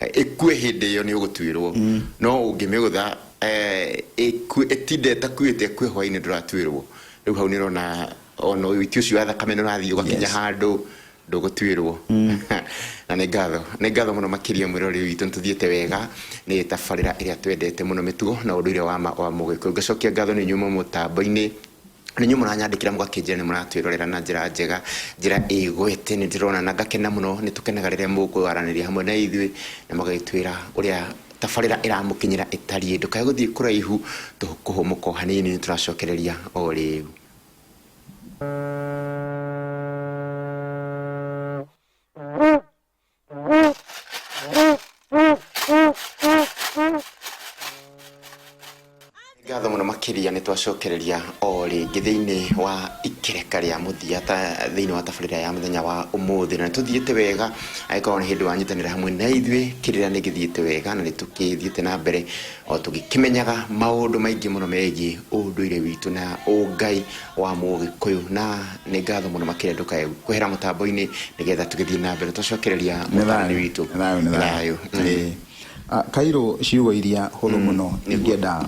ĩkue hĩndĩ ĩyo nĩ ũgũtuĩrwo, no ũngĩmĩgũtha ĩtinde ĩtakuĩte, ĩkue hwaĩ-inĩ, ndũratuĩrwo. Rĩu hau nĩ ũrona ona ũiti ũcio wa thakame nĩ ũrathiĩ ũgakinya handũ ndũgũtuĩrwo. Na nĩ ngatho, nĩ ngatho mũno makĩria mwĩroreri witũ. Nĩ tũthiĩte wega, nĩ tabarĩra ĩrĩa twendete mũno, mĩtugo na ũndũire wa ma wa Mũgĩkũyũ. Ngacokia ngatho nĩ inyuĩ mũtambo-inĩ, nĩ inyuĩ mũranyandĩkĩra mũgakĩnjĩra nĩ mũratwĩrorera na njĩra njega, njĩra ĩgwete. Nĩ ndĩrona na ngakena mũno. Nĩ tũkenaga rĩrĩa mũkwaranĩria hamwe na ithuĩ na mũgagĩtwĩra ũrĩa tabarĩra ĩramũkinyĩra ĩtariĩ. Ndũkae gũthiĩ kũraihu, tũkũhũmũka o hanini, nĩ tũracokereria o rĩu. Ngatho mũno makĩria. Nĩ twacokereria o rĩngĩ thĩinĩ wa ikereka rĩa mũthia ta thĩinĩ wa tabarĩra ya mũthenya wa ũmũthĩ, na nĩ tũthiĩte wega. Angĩkorwo nĩ hĩndĩ wanyitanĩra hamwe na ithuĩ, kĩrĩra nĩ gĩthiĩte wega na nĩ tũkĩthiĩte na mbere o tũgĩkĩmenyaga maũndũ maingĩ mũno megiĩ ũndũire witũ na ũngai wa Mũgĩkũyũ. Na nĩ ngatho mũno makĩria. Ndũkae kwehera mũtambo-inĩ nĩgetha tũgĩthiĩ na mbere twacokereria Nĩ mũtarani thayũ, witũ. Nĩ thayũ, nĩ thayũ. Thayũ. Ĩĩ. Kairũ, ciugo iria hũthũ mũno ingĩenda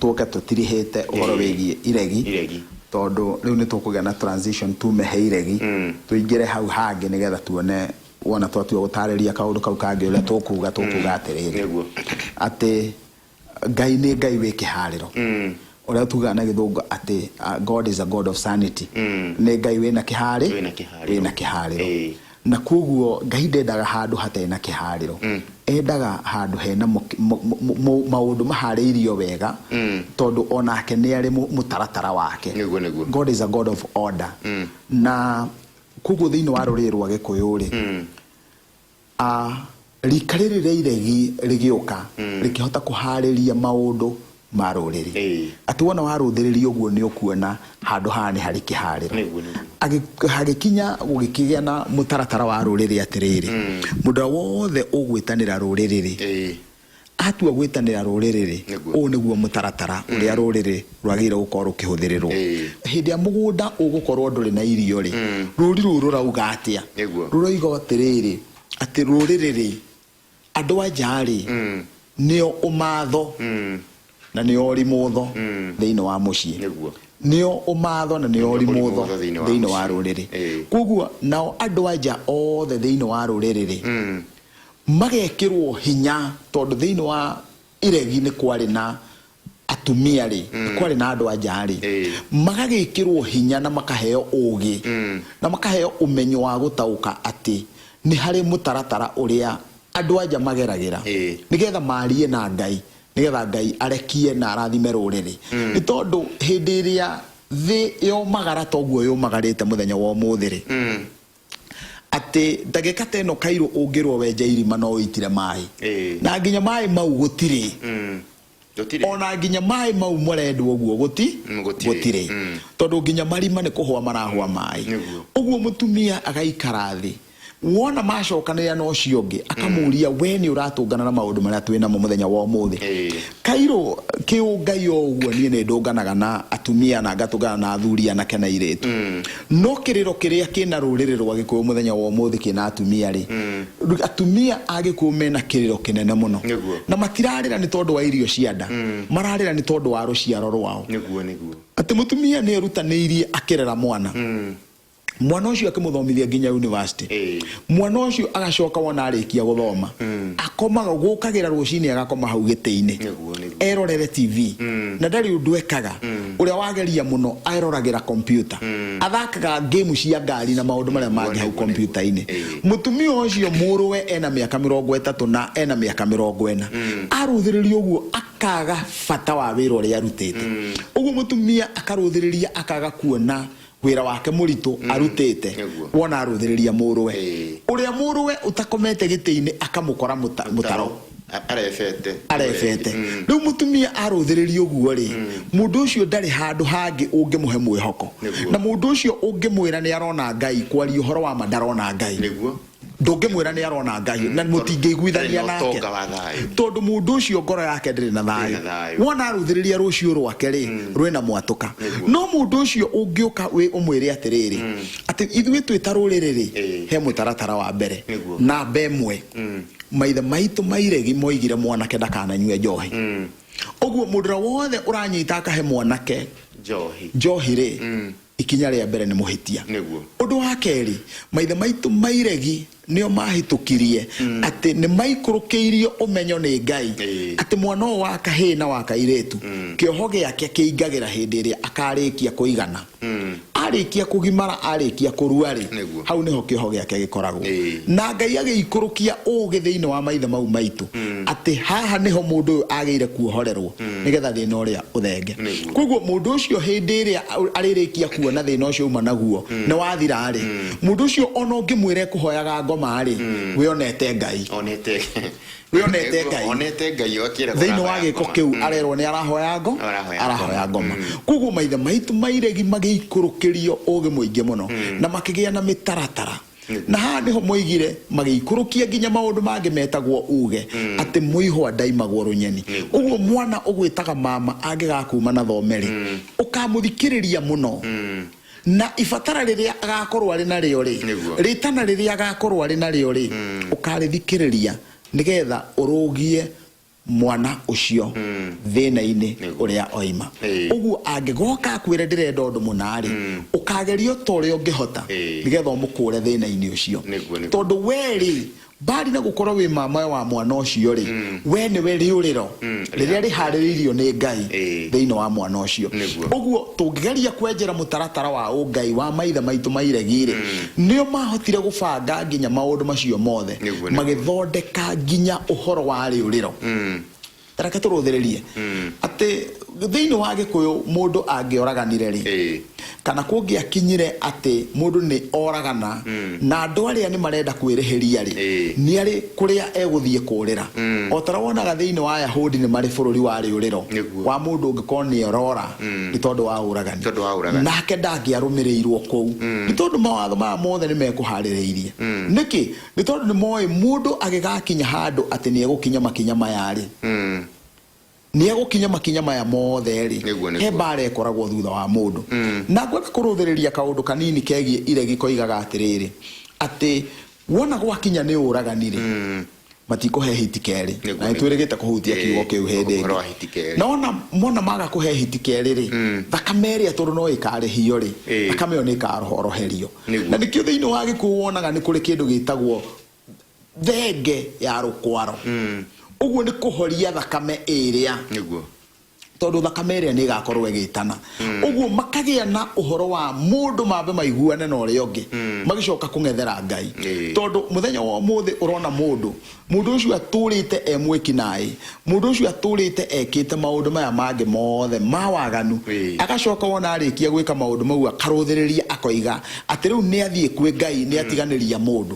tũke tũtirihĩte ũhoro wĩgiĩ iregi. Iregi. Tondũ rĩu nĩ tũkũgĩa na transition tume he iregi tũingĩre hau hangĩ, nĩgetha tuone wona twatua gũtarĩria kaũndũ kau kangĩ ũrĩa tũkuga atĩrĩrĩ, atĩ Ngai nĩ Ngai wĩ kĩharĩro, ũrĩa tugaga na gĩthũngũ atĩ God is a God of sanity. Nĩ Ngai wĩna kĩharĩ Wĩna kĩharĩro. Wĩna kĩharĩro. Na koguo Ngai ndendaga handũ hatarĩ na kĩharĩro, endaga handũ hena maũndũ maharĩirio wega, tondũ onake nĩ arĩ mũtaratara wake. Nĩguo, nĩguo. God is a God of order. Na koguo thĩinĩ wa rũrĩrĩ rwa Gĩkũyũ rĩ, Rika rĩrĩ rĩa iregi rĩgĩũka rĩkĩhota kũharĩria maũndũ ma rũrĩrĩ. Atĩ wona warũthĩrĩria ũguo nĩ ũkuona handũ haha nĩ harĩ kĩharĩro. Hagĩkinya gũgĩkĩgĩa na mũtaratara wa rũrĩrĩ atĩrĩrĩ, mũndũ ũrĩa wothe ũgwĩtanĩra rũrĩrĩ rĩ, atua gwĩtanĩra rũrĩrĩ rĩ, ũũ nĩguo mũtaratara ũrĩa rũrĩrĩ rwagĩrĩire gũkorwo rũkĩhũthĩrĩrwo. Hĩndĩ ĩrĩa mũgũnda ũgũkorwo ndũrĩ na irio rĩ, rũri rũu rũrauga atĩa? Rũroiga atĩrĩrĩ, atĩ rũrĩrĩ rĩ, andũ a nja rĩ, nĩo ũmatho na nĩo ũrimũtho thĩinĩ wa mũciĩ. Nĩo ũmatho na nĩo ũrimũtho thĩinĩ wa rũrĩrĩ. Koguo nao andũ a nja othe thĩinĩ wa rũrĩrĩ rĩ, magekĩrwo hinya tondũ thĩinĩ wa iregi nĩ kwarĩ na atumia rĩ, nĩ kwarĩ na andũ a nja rĩ, magagĩkĩrwo hinya na makaheo ũgĩ na makaheo ũmenyo wa gũtaũka atĩ nĩ harĩ mũtaratara ũrĩa andũ a nja mageragĩra nĩgetha marie na Ngai, nĩgetha Ngai arekie na arathime rũrĩrĩ. Nĩ tondũ hĩndĩ ĩrĩa thĩ yomagara toguo yũmagarĩte mũthenya wa ũmũthĩ rĩ, atĩ ndagĩka ta ĩno kairũ ũngĩrwo wenje irima no ũitire maĩ. Na nginya maĩ mau gũtirĩ. Ona nginya maĩ mau marendwo ũguo gũtirĩ. Tondũ nginya marima nĩ kũhũa marahũa maĩ. Ũguo mũtumia agaikara thĩ. Wona macokanĩrĩra na ũcio ũngĩ, akamũria we nĩ ũratũngana na maũndũ marĩa twĩ namo mũthenya wa ũmũthĩ. Kairũ kĩũngai o ũguo niĩ nĩ ndũnganaga na atumia na ngatũngana na athuri anake na airĩtu. No kĩrĩro kĩrĩa kĩna rũrĩrĩ rwa Gĩkũyũ mũthenya wa ũmũthĩ kĩna atumia rĩ, atumia a Gĩkũyũ mena kĩrĩro kĩnene mũno. Na matirarĩra nĩ tondũ wa irio cia nda, mararĩra nĩ tondũ wa rũciaro rwao. Atĩ mũtumia nĩ erutanĩirie akĩrera mwana. Mwana ũcio akĩmũthomithia nginya university. Mwana ũcio agacoka wona arĩkia gũthoma, akomaga gũkagĩra rũcinĩ agakoma hau gĩtĩ-inĩ. Erorere TV. Na ndarĩ ũndũ ekaga. Ũrĩa wageria mũno eroragĩra computer. Athakaga game cia ngari na maũndũ marĩa mangĩ hau computer-inĩ. Mũtumia ũcio mũrũwe ena mĩaka 30 na ena mĩaka 40. Arũthĩrĩria ũguo akaga bata wa wĩra ũrĩa arutĩte. Ũguo mũtumia akarũthĩrĩria akaga kuona wĩra wake mũritũ arutĩte. Wona arũthĩrĩria mũrũwe. Ũrĩa mũrũwe ũtakomete gĩtĩ-inĩ akamũkora mũtaro. Arebete. Arebete. Rĩu mũtumia arũthĩrĩria ũguo rĩ, mũndũ ũcio ndarĩ handũ hangĩ ũngĩmũhe mwĩhoko. Na mũndũ ũcio ũngĩmwĩra nĩ arona Ngai, kwaria ũhoro wa ma ndarona Ngai. Ndũngĩmwĩra nĩ arona Ngai na mũtingĩiguithania nake. Tondũ mũndũ ũcio ngoro yake ndĩrĩ na thayũ. Wona arũthĩrĩria rũciũ rwake rĩ, rwĩna mwatũka. No mũndũ ũcio ũngĩũka ũmwĩre atĩrĩrĩ, atĩ ithuĩ twĩ ta rũrĩrĩ rĩ, he mũtaratara wa mbere. Namba ĩmwe, maithe maitũ ma iregi moigire mwanake ndakananyue njohi. Ũguo mũndũ ũrĩa wothe ũranyita akahe mwanake njohi rĩ, ikinya rĩa mbere nĩ mũhĩtia. Ũndũ wa kerĩ, maithe maitũ ma iregi nĩo mahĩtũkirie atĩ nĩ maikũrũkĩirio ũmenyo nĩ Ngai atĩ mwana ũyũ wa kahĩĩ na wa kairĩtu kĩoho gĩake kĩingagĩra hĩndĩ ĩrĩa akarĩkia kũigana. Arĩkia kũgimara, arĩkia kũrua rĩ, hau nĩho kĩoho gĩake gĩkoragwo. Na Ngai agĩikũrũkia ũũgĩ thĩinĩ wa maithe mau maitũ atĩ haha nĩho mũndũ ũyũ agĩire kuohorerwo nĩgetha thĩna ũrĩa ũthenge. Koguo mũndũ ũcio hĩndĩ ĩrĩa arĩrĩkia kuona thĩna ũcio auma naguo nĩ wathira rĩ, mũndũ ũcio ona ũngĩmwĩra ekũhoyaga ngoma rĩ, we onete Ngai. Onete We onete Ngai. Onete Ngai akĩragwo Thĩinĩ wa gĩko kĩu arerwo nĩ arahoya ngo, arahoya ngoma. Koguo maithe maitũ ma iregi magĩikũrũkĩrio ũgĩ mũingĩ mũno na makĩgĩa na mĩtaratara. Na haha nĩho moigire magĩikũrũkia nginya maũndũ mangĩ metagwo uge atĩ mũihwa ndaimagwo rũnyeni. Ũguo mwana ũgwĩtaga mama angĩgakuma na thome rĩ, ũkamũthikĩrĩria mũno. Na ibatara rĩrĩa agakorwo arĩ narĩo rĩ, rĩtana rĩrĩa agakorwo arĩ narĩo rĩ, ũkarĩthikĩrĩria nĩgetha ũrũgie mwana ũcio thĩna-inĩ ũrĩa oima. Ũguo angĩgoka akwĩre ndĩrenda ũndũ mũna rĩ, ũkageria o ta ũrĩa ũngĩhota nĩgetha ũmũkũre thĩna-inĩ ũcio. Tondũ we rĩ, mbali na gũkorwo wĩ mama wa mwana ũcio rĩ, we nĩwe rĩũrĩro rĩrĩa rĩharĩrĩirio nĩ Ngai thĩinĩ wa mwana ũcio. Ũguo tũngĩgeria kwenjera mũtaratara wa ũngai wa maithe maitũ ma iregi rĩ, nĩo mahotire gũbanga nginya maũndũ macio mothe, magĩthondeka nginya ũhoro wa rĩũrĩro. Ta reke tũrũthĩrĩrie atĩ thĩinĩ wa Gĩkũyũ mũndũ angĩoraganire rĩ, Kana kũngĩakinyire atĩ mũndũ nĩ oragana na andũ arĩa nĩ marenda kwĩrĩhĩria rĩ, nĩ arĩ kũrĩa egũthiĩ kũrĩra. O ta ũrĩa wonaga thĩinĩ wa Ayahudi nĩ marĩ bũrũri wa rĩũrĩro wa mũndũ ũngĩkorwo nĩ orora nĩ tondũ wa ũragani. Tondũ wa ũragani. Nake ndangĩarũmĩrĩirwo kũu nĩ tondũ mawatho maya mothe nĩ mekũharĩrĩirie. Nĩkĩ? Nĩ tondũ nĩ moĩ mũndũ agĩgakinya handũ atĩ nĩ egũkinya makinya maya rĩ, nĩ egũkinya makinya maya mothe rĩ, Nĩguo, he nĩguo. mbara ĩkoragwo thutha wa mũndũ. Na ngwenda kũrũthĩrĩria kaũndũ kanini kegiĩ iregi koigaga atĩrĩrĩ, atĩ wona gwakinya nĩ ũragani rĩ, matikũhe hiti kerĩ. Na nĩtwĩrĩgĩte kũhutia kiugo kĩu hĩndĩ Ũhoro wa ĩngĩ. hiti kerĩ. Na wona mona maga kũhe hiti kerĩ rĩ, thakame ĩrĩa tondũ no ĩkarĩhio rĩ, thakame ĩyo nĩ ĩkarohoroherio. Na nĩkĩo thĩinĩ wa gĩkuũ wonaga nĩ kũrĩ kĩndũ gĩtagwo thenge ya rũkwaro. Ũguo nĩ kũhoria thakame ĩrĩa, tondũ thakame ĩrĩa nĩ ĩgakorwo ĩgĩtana. Ũguo makagĩa na ũhoro wa mũndũ mambe maiguane na ũrĩa ũngĩ, magĩcoka kũng'ethera Ngai. Tondũ mũthenya wa ũmũthĩ ũrona mũndũ, mũndũ ũcio atũrĩte e mwĩki naĩ, mũndũ ũcio atũrĩte ekĩte maũndũ maya mangĩ mothe ma waganu, agacoka wona arĩkia gwĩka maũndũ mau akarũthĩrĩria akoiga atĩ rĩu nĩ athiĩ kwĩ Ngai, nĩ atiganĩria mũndũ.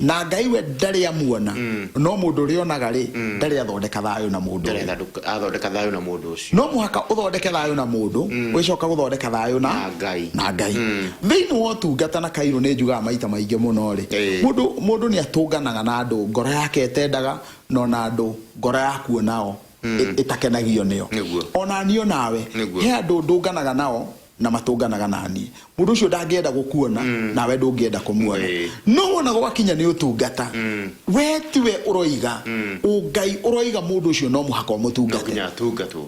Na Ngai we ndarĩ amuona, no mũndũ ũrĩa onaga rĩ, ndarĩ athondeka thayũ na mũndũ Ndarĩ ũyũ. athondeka thayũ na mũndũ ũcio. No mũhaka ũthondeke thayũ na mũndũ, ũgĩcoka gũthondeka thayũ na Na Ngai. Na Ngai. Thĩinĩ wa ũtungata na kairũ nĩ njugaga maita maingĩ mũno rĩ, mũndũ mũndũ nĩ atũnganaga na andũ ngoro yake ĩtendaga, no na andũ ngoro yaku nao ĩtakenagio nĩo. Ona niĩ onawe, he andũ ndũnganaga nao na matũnganaga na niĩ. Mũndũ ũcio ndangĩenda gũkuona, nawe ndũngĩenda kũmuona. No wona gwakinya nĩ ũtungata, we tiwe ũroiga, ũngai ũroiga mũndũ ũcio no mũhaka No ũmũtungate. nginya atungatwo.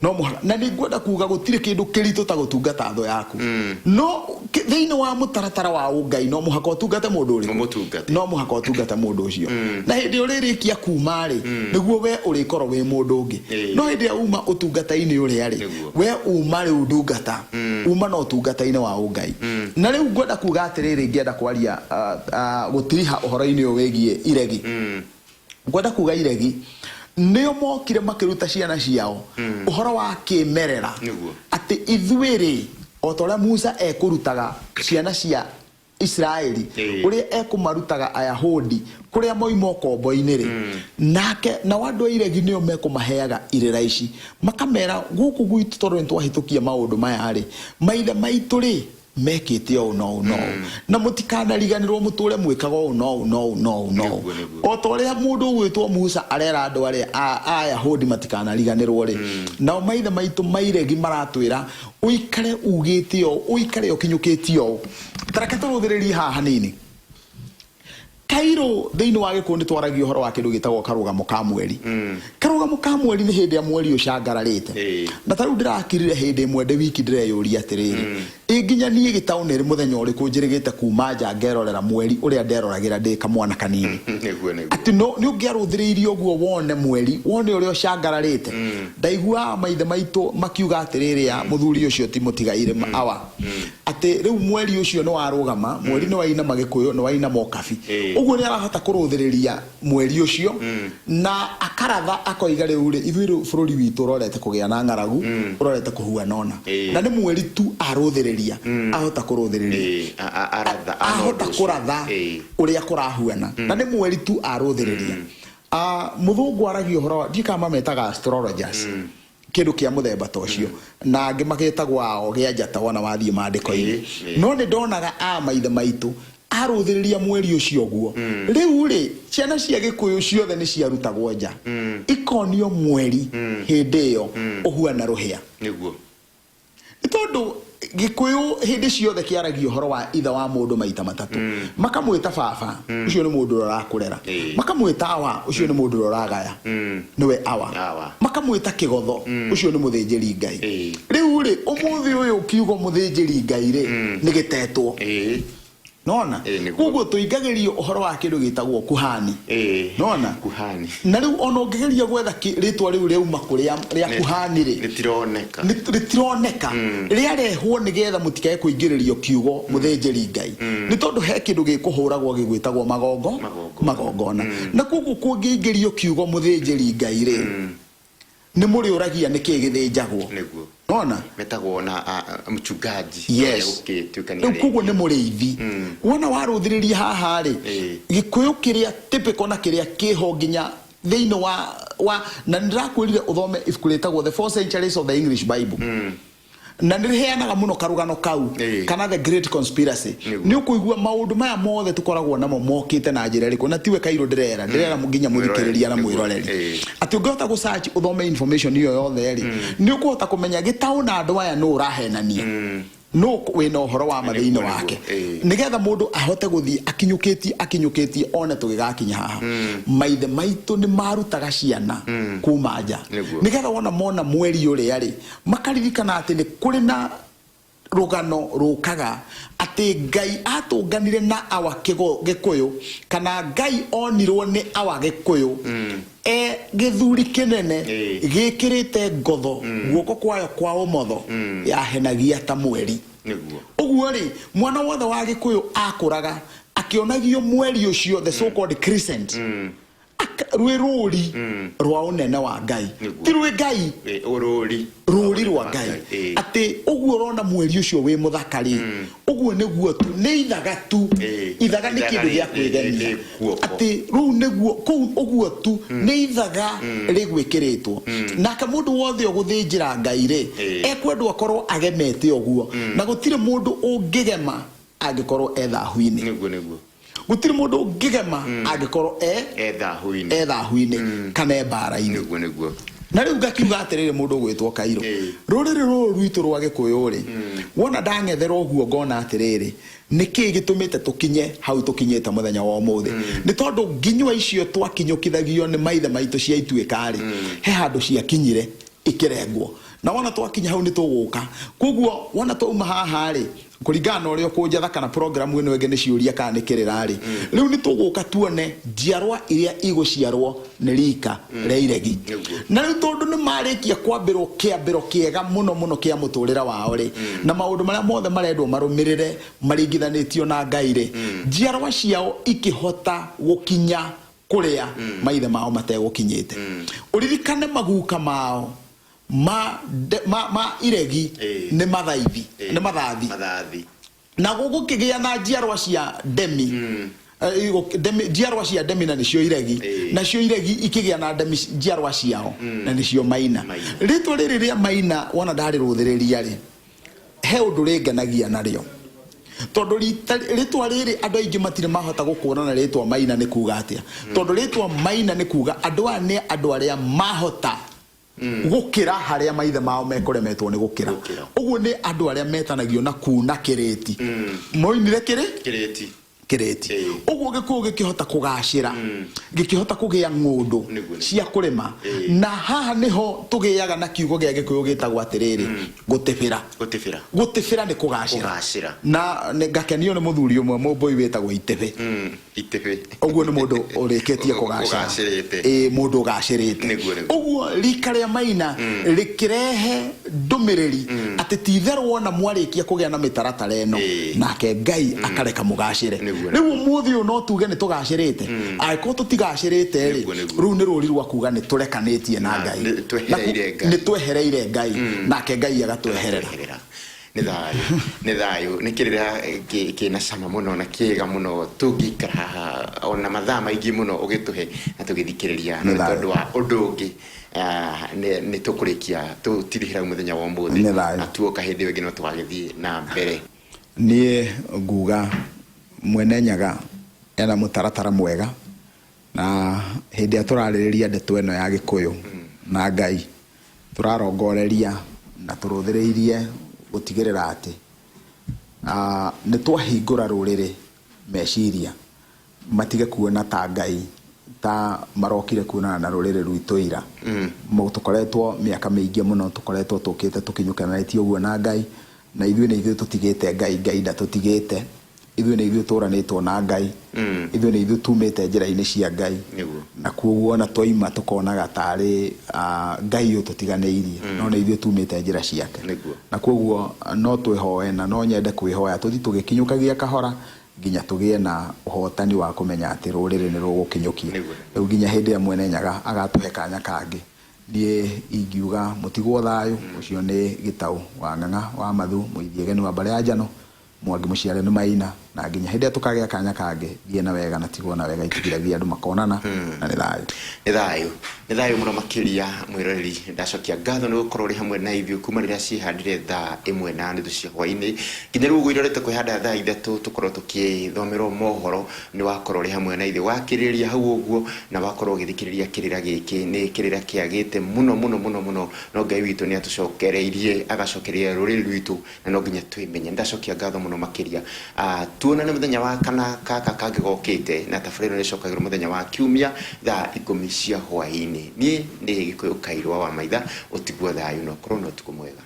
No mũhaka. Na nĩ ngwenda kuga gũtirĩ kĩndũ kĩritũ ta gũtungata thũ yaku. No thĩinĩ wa mũtaratara wa ũngai no mũhaka ũtungate mũndũ ũrĩkũ? Ũmũtungate. No mũhaka ũtungate mũndũ ũcio. Na hĩndĩ ũrĩrĩkia kuma rĩ, nĩguo we ũrĩkorwo wĩ mũndũ ũngĩ. No hĩndĩ ĩrĩa uma ũtungata-inĩ ũrĩa rĩ, we uma rĩu ndungata, uma na ũtungata-inĩ wa ũngai. Na rĩu ngwenda kuga atĩrĩrĩ, ngĩenda kwaria gũtiriha ũhoro-inĩ ũyũ wĩgiĩ iregi. Ngwenda kuga iregi nĩo mokire makĩruta ciana ciao ũhoro wa kĩmerera, atĩ ithuĩ rĩ, o ta ũrĩa Musa ekũrutaga ciana cia Isiraeli, ũrĩa ekũmarutaga Ayahudi kũrĩa moima ũkombo-inĩ rĩ, nake nao andũ a iregi nĩo mekũmaheaga irĩra ici, makamera gũkũ gwitũ tondũ nĩtwahĩtũkia maũndũ maya rĩ, maithe maitũ rĩ mekĩte ũũ na ũũ na ũũ, na mũtikanariganĩrwo mũtũre mwĩkaga ũũ na ũũ na ũũ na ũũ na ũũ. O ta ũrĩa mũndũ ũgwĩtwo Musa arera andũ arĩa a Ayahudi matikanariganĩrwo rĩ, nao maithe maitũ mairegi maratwĩra ũikare ugĩte ũũ, ũikare ũkinyũkĩtie ũũ. Ta reke tũrũthĩrĩrie haha hanini. Kairũ thĩinĩ wa gĩkũyũ nĩ twaragia ũhoro wa kĩndũ gĩtagwo karũgamo ka mweri. Karũgamo ka mweri nĩ hĩndĩ ĩrĩa mweri ũcangararĩte. Na ta rĩu ndĩrakirire hĩndĩ ĩmwe ndĩ wiki ndĩreyũria atĩrĩrĩ, ĩ nginya niĩ gĩtaũ nĩ rĩ mũthenya ũrĩkũ njĩrĩgĩte kuma nja ngerorera mweri ũrĩa nderoragĩra ndĩ kamwana kanini. Atĩ no nĩ ũngĩarũthĩrĩirie ũguo wone mweri, wone ũrĩa ũcangararĩte. Ndaiguaga maithe maitũ makiuga atĩrĩrĩ, a mũthuri ũcio ti mũtigairĩ awa. Atĩ rĩu mweri ũcio nĩ warũgama, mweri nĩ wainama gĩkũyũ, nĩ wainama ũkabi. Ũguo nĩ arahota kũrũthĩrĩria mweri ũcio na akaratha akoiga rĩu rĩ, ithuĩ rĩu bũrũri witũ ũrorete kũgĩa na ng'aragu, ũrorete kũhuana ũna. Na nĩ mweri tu arũthĩrĩria, ahota kũrũthĩrĩria. Ahota kũratha ũrĩa kũrahuana. Na nĩ mweri tu arũthĩrĩria. Mũthũngũ aragia ũhoro wa, ndiũĩ kana mametaga astrologers. Kĩndũ kĩa mũthemba ta ũcio, na angĩ magĩtagwo ao gĩa njata wona wathiĩ maandĩko-inĩ. No nĩ ndonaga a maithe maitũ arũthĩrĩria mweri ũcio ũguo. Rĩu rĩ, ciana cia gĩkũyũ ciothe nĩ ciarutagwo nja, ikonio mweri hĩndĩ ĩyo ũhuana rũhĩa. Nĩ tondũ gĩkũyũ hĩndĩ ciothe kĩaragia ũhoro wa ithe wa mũndũ maita matatũ. Makamwĩta baba, ũcio nĩ mũndũ ũrĩa ũrakũrera. Makamwĩta awa, ũcio nĩ mũndũ ũrĩa ũragaya, nĩwe awa. Makamwĩta kĩgotho, ũcio nĩ mũthĩnjĩri Ngai. Rĩu rĩ, ũmũthĩ ũyũ kiugo mũthĩnjĩri Ngai rĩ, nĩ gĩtetwo. Nona? Koguo tũingagĩrio ũhoro wa kĩndũ gĩtagwo kuhani. Nona? Kuhani. Na rĩu ona ũngĩgeria gwetha rĩtwa rĩu rĩauma kũrĩa rĩa kuhani rĩ, Rĩtironeka. Rĩtironeka. Rĩarehwo nĩgetha mũtikae kũingĩrĩrio kiugo mũthĩnjĩri Ngai. Nĩ tondũ he kĩndũ gĩkũhũragwo gĩgwĩtagwo magongo, Magongona. magongona. Na koguo kũngĩingĩrio kiugo mũthĩnjĩri Ngai rĩ, nĩ mũrĩũragia nĩkĩ gĩthĩnjagwo. Nona Metagwo na mchungaji. Yes. Gũgĩtuĩka nĩ Rĩu koguo nĩ mũrĩithi. Wona warũthĩrĩria haha rĩ, Gĩkũyũ kĩrĩa typical na kĩrĩa kĩho nginya thĩinĩ wa na nĩndĩrakwĩrire ũthome ibuku rĩtagwo The Four Centuries of the English Bible, na nĩ rĩheanaga mũno karũgano kau kana The Great Conspiracy. Nĩ ũkũigua maũndũ maya mothe tũkoragwo namo mokĩte na njĩra ĩrĩkũ, na tiwe Kairũ ndĩrera nginya mũthikĩrĩria na mwĩroreri, atĩ ũngĩhota gũ search ũthome information ĩyo yothe rĩ, nĩ ũkũhota kũmenya gĩtaũ na andũ aya nũ ũrahenania, nũ wĩna ũhoro wa ma thĩinĩ wake, nĩgetha mũndũ ahote gũthiĩ akinyũkĩtie akinyũkĩtie one tũgĩgakinya haha. Maithe maitũ nĩ marutaga ciana kuma nja, nĩgetha wona mona mweri ũrĩa rĩ, makaririkana atĩ nĩ kũrĩ na rũgano rũkaga atĩ Ngai atũnganire na awa Gĩkũyũ, kana Ngai onirwo nĩ awa Gĩkũyũ e gĩthuri kĩnene gĩkĩrĩte ngotho guoko kwayo kwa ũmotho yahenagia ta mweri. Ũguo rĩ, mwana wothe wa Gĩkũyũ akũraga akĩonagio mweri ũcio, the so called crescent, rwĩ rũri rwa ũnene wa Ngai. Ti rwĩ Ngai. Rũri. Rũri rwa Ngai, atĩ ũguo ũrona mweri ũcio wĩ mũthaka rĩ, ũguo nĩguo tu nĩ ithaga tu. Ithaga nĩ kĩndũ gĩa kwĩgemia, atĩ rũu nĩguo kũu ũguo tu nĩ ithaga rĩgwĩkĩrĩtwo. Nake mũndũ wothe ũgũthĩnjĩra Ngai rĩ, ekwendwo akorwo agemete ũguo, na gũtirĩ mũndũ ũngĩgema angĩkorwo e thahu-inĩ. Nĩguo nĩguo. Gũtirĩ mũndũ ũngĩgema angĩkorwo e e thahu-inĩ. E thahu-inĩ kana e mbara-inĩ. Nĩguo nĩguo. Na rĩu ngakiuga atĩrĩrĩ, mũndũ ũgwĩtwo Kairũ, rũrĩrĩ rũrũ rwitũ rwa Gĩkũyũ rĩ, wona ndang'ethera ũguo ngona atĩrĩrĩ, nĩkĩ gĩtũmĩte tũkinye hau tũkinyĩte mũthenya wa ũmũthĩ? Nĩ tondũ nginyua icio twakinyũkithagio nĩ maithe maitũ cia ituĩka rĩ, he handũ ciakinyire ikĩrengwo, na wona twakinya hau nĩ tũgũka. Koguo wona twauma haha rĩ, kũringana na ũrĩa ũkũnjatha kana programu ĩno ĩngĩ nĩ ciũria kana nĩ kĩrĩra rĩ, rĩu nĩ tũgũka tuone njiarwa iria igũciarwo nĩ rika rĩa iregi. Na rĩu tondũ nĩ marĩkia kwambĩrwo kĩambĩro kĩega mũno mũno kĩa mũtũrĩre wao rĩ, na maũndũ marĩa mothe marendwo marũmĩrĩre maringithanĩtio na Ngai rĩ, njiarwa ciao ikĩhota gũkinya kũrĩa maithe mao mategũkinyĩte. Ũririkane maguka mao ma iregi nĩ mathaithi, nĩ mathathi. Mathathi. Na gũgũkĩgĩa na njiarwa cia ndemi. Njiarwa cia ndemi na nĩcio iregi. Nacio iregi ikĩgĩa na ndemi njiarwa ciao na nĩcio Maina. Maina. Rĩtwa rĩrĩ rĩa Maina wona ndarĩrũthĩrĩria rĩ, he ũndũ rĩngenagia narĩo, tondũ rĩtwa rĩrĩ andũ aingĩ matirĩ mahota gũkũrana rĩtwa Maina nĩ kuga atĩa, tondũ rĩtwa Maina nĩ kuga andũ aya nĩ andũ arĩa mahota gũkĩra harĩa maithe mao mekũremetwo nĩ gũkĩra. Gũkĩra. Ũguo nĩ andũ arĩa metanagio na kuna kĩrĩti, moinire kĩrĩ kĩrĩti. Kĩrĩti. Ũguo Gĩkũyũ gĩkĩhota kũgacĩra, gĩkĩhota kũgĩa ng'ũndũ cia kũrĩma, na haha nĩho tũgĩaga na kiugo gĩa Gĩkũyũ gĩtagwo atĩrĩrĩ, gũtĩbĩra. Gũtĩbĩra. Gũtĩbĩra nĩ kũgacĩra. Kũgacĩra. Na nĩ ngakenio nĩ mũthuri ũmwe mũmbũi wĩtagwo Itĩbĩ. Itĩbĩ. Ũguo nĩ mũndũ ũrĩkĩtie kũgacĩra. Ũgacĩrĩte. Ĩĩ, mũndũ ũgacĩrĩte. Nĩguo, nĩguo. Ũguo rika rĩa Maina rĩkĩrehe ndũmĩrĩri atĩ ti itherũ wona mwarĩkia kũgĩa na mĩtaratara ĩno, nake Ngai akareka mũgacĩre. Rĩu ũmũthĩ ũyũ no tuge nĩ tũgacĩrĩte? Angĩkorwo tũtigacĩrĩte rĩ, Nĩguo, nĩguo. rĩu nĩ rũri rwa kuga nĩ tũrekanĩtie na Na Ngai. nĩ twehereire Ngai. Nĩ twehereire Ngai, nake Ngai agatweherera. Tweherera. Nĩ thayũ, nĩ thayũ, nĩ kĩrĩra kĩna cama mũno na kĩega mũno. Tũngĩikara haha ona mathaa maingĩ mũno ũgĩtũhe na tũgĩthikĩrĩria, no Nĩ nĩ thayũ. tondũ wa ũndũ ũngĩ, nĩ tũkũrĩkia tũtirihĩra hau mũthenya wa ũmũthĩ. Nĩ thayũ. Na tuoka hĩndĩ ĩyo ĩngĩ no tũgagĩthiĩ na mbere. Niĩ nguga Mwene Nyaga ena mũtaratara mwega, na hĩndĩ ĩrĩa tũrarĩrĩria ndeto ĩno ya Gĩkũyũ na Ngai, tũrarongoreria na tũrũthĩrĩirie gũtigĩrĩra atĩ nĩ twahingũra rũrĩrĩ meciria matige kuona ta Ngai ta marokire kuonana na rũrĩrĩ rwitũ ira. Tũkoretwo mĩaka mĩingĩ mũno tũkoretwo tũkĩte tũkinyũkanĩtie ũguo na Ngai, na ithuĩ nĩ ithuĩ tũtigĩte Ngai, Ngai ndatũtigĩte. Ithuĩ nĩ ithuĩ tũranĩtwo na Ngai, ithuĩ nĩ ithuĩ tumĩte njĩra-inĩ cia Ngai, na kuoguo ona twaima tũkonaga tarĩ Ngai ũtũtiganĩirie, no nĩ ithuĩ tumĩte njĩra ciake. Na kuoguo no twĩhoe na no nyende kwĩhoya tũthiĩ tũgĩkinyũkagia kahora nginya tũgĩe na ũhotani wa kũmenya atĩ rũrĩrĩ nĩ rũgũkinyũkia. Rĩu nginya hĩndĩ ĩrĩa Mwene Nyaga agatũhe kanya kangĩ, Niĩ ingiuga mũtigwo thayũ. Ũcio nĩ Gĩtaũ wa Ng'ang'a wa Mathu, mũithiegeni wa mbarĩ ya Njano, Mwangi mũciare nĩ Maina, na nginya hĩndĩ ĩrĩa tũkagĩa kanya kangĩ, thiĩ na wega na tigwo na wega itigiragia andũ makonana, na nĩ thayũ. Nĩ thayũ, nĩ thayũ mũno makĩria. Mwĩroreri, ndacokia ngatho nĩ gũkorwo ũrĩ hamwe na ithuĩ kuma rĩrĩa ciĩhandire thaa ĩmwe na nuthu cia hwainĩ nginya rĩu ũguo irorete kwĩhanda thaa 3, tũkorwo tũkĩthomerwo mohoro. Nĩ wakorwo ũrĩ hamwe na ithuĩ wakĩrĩrĩria hau ũguo, na wakorwo ũgĩthikĩrĩria kĩrĩra gĩkĩ. Nĩ kĩrĩra kĩagĩte mũno mũno mũno mũno, no Ngai witũ nĩ atũcokereirie, agacokereria rũrĩrĩ rwitũ, na no nginya twĩmenye. Ndacokia ngatho mũno makĩria. Tuonane mũthenya wa kana kaka kangĩ gokĩte, na tabarĩra ĩno ĩcokagĩrwo mũthenya wa kiumia thaa 10 cia hwaĩ-inĩ. Niĩ nĩ Gĩkũyũ Kairwa wa Maitha. Ũtigwo thayũ na ũkorwo na ũtukũ mwega.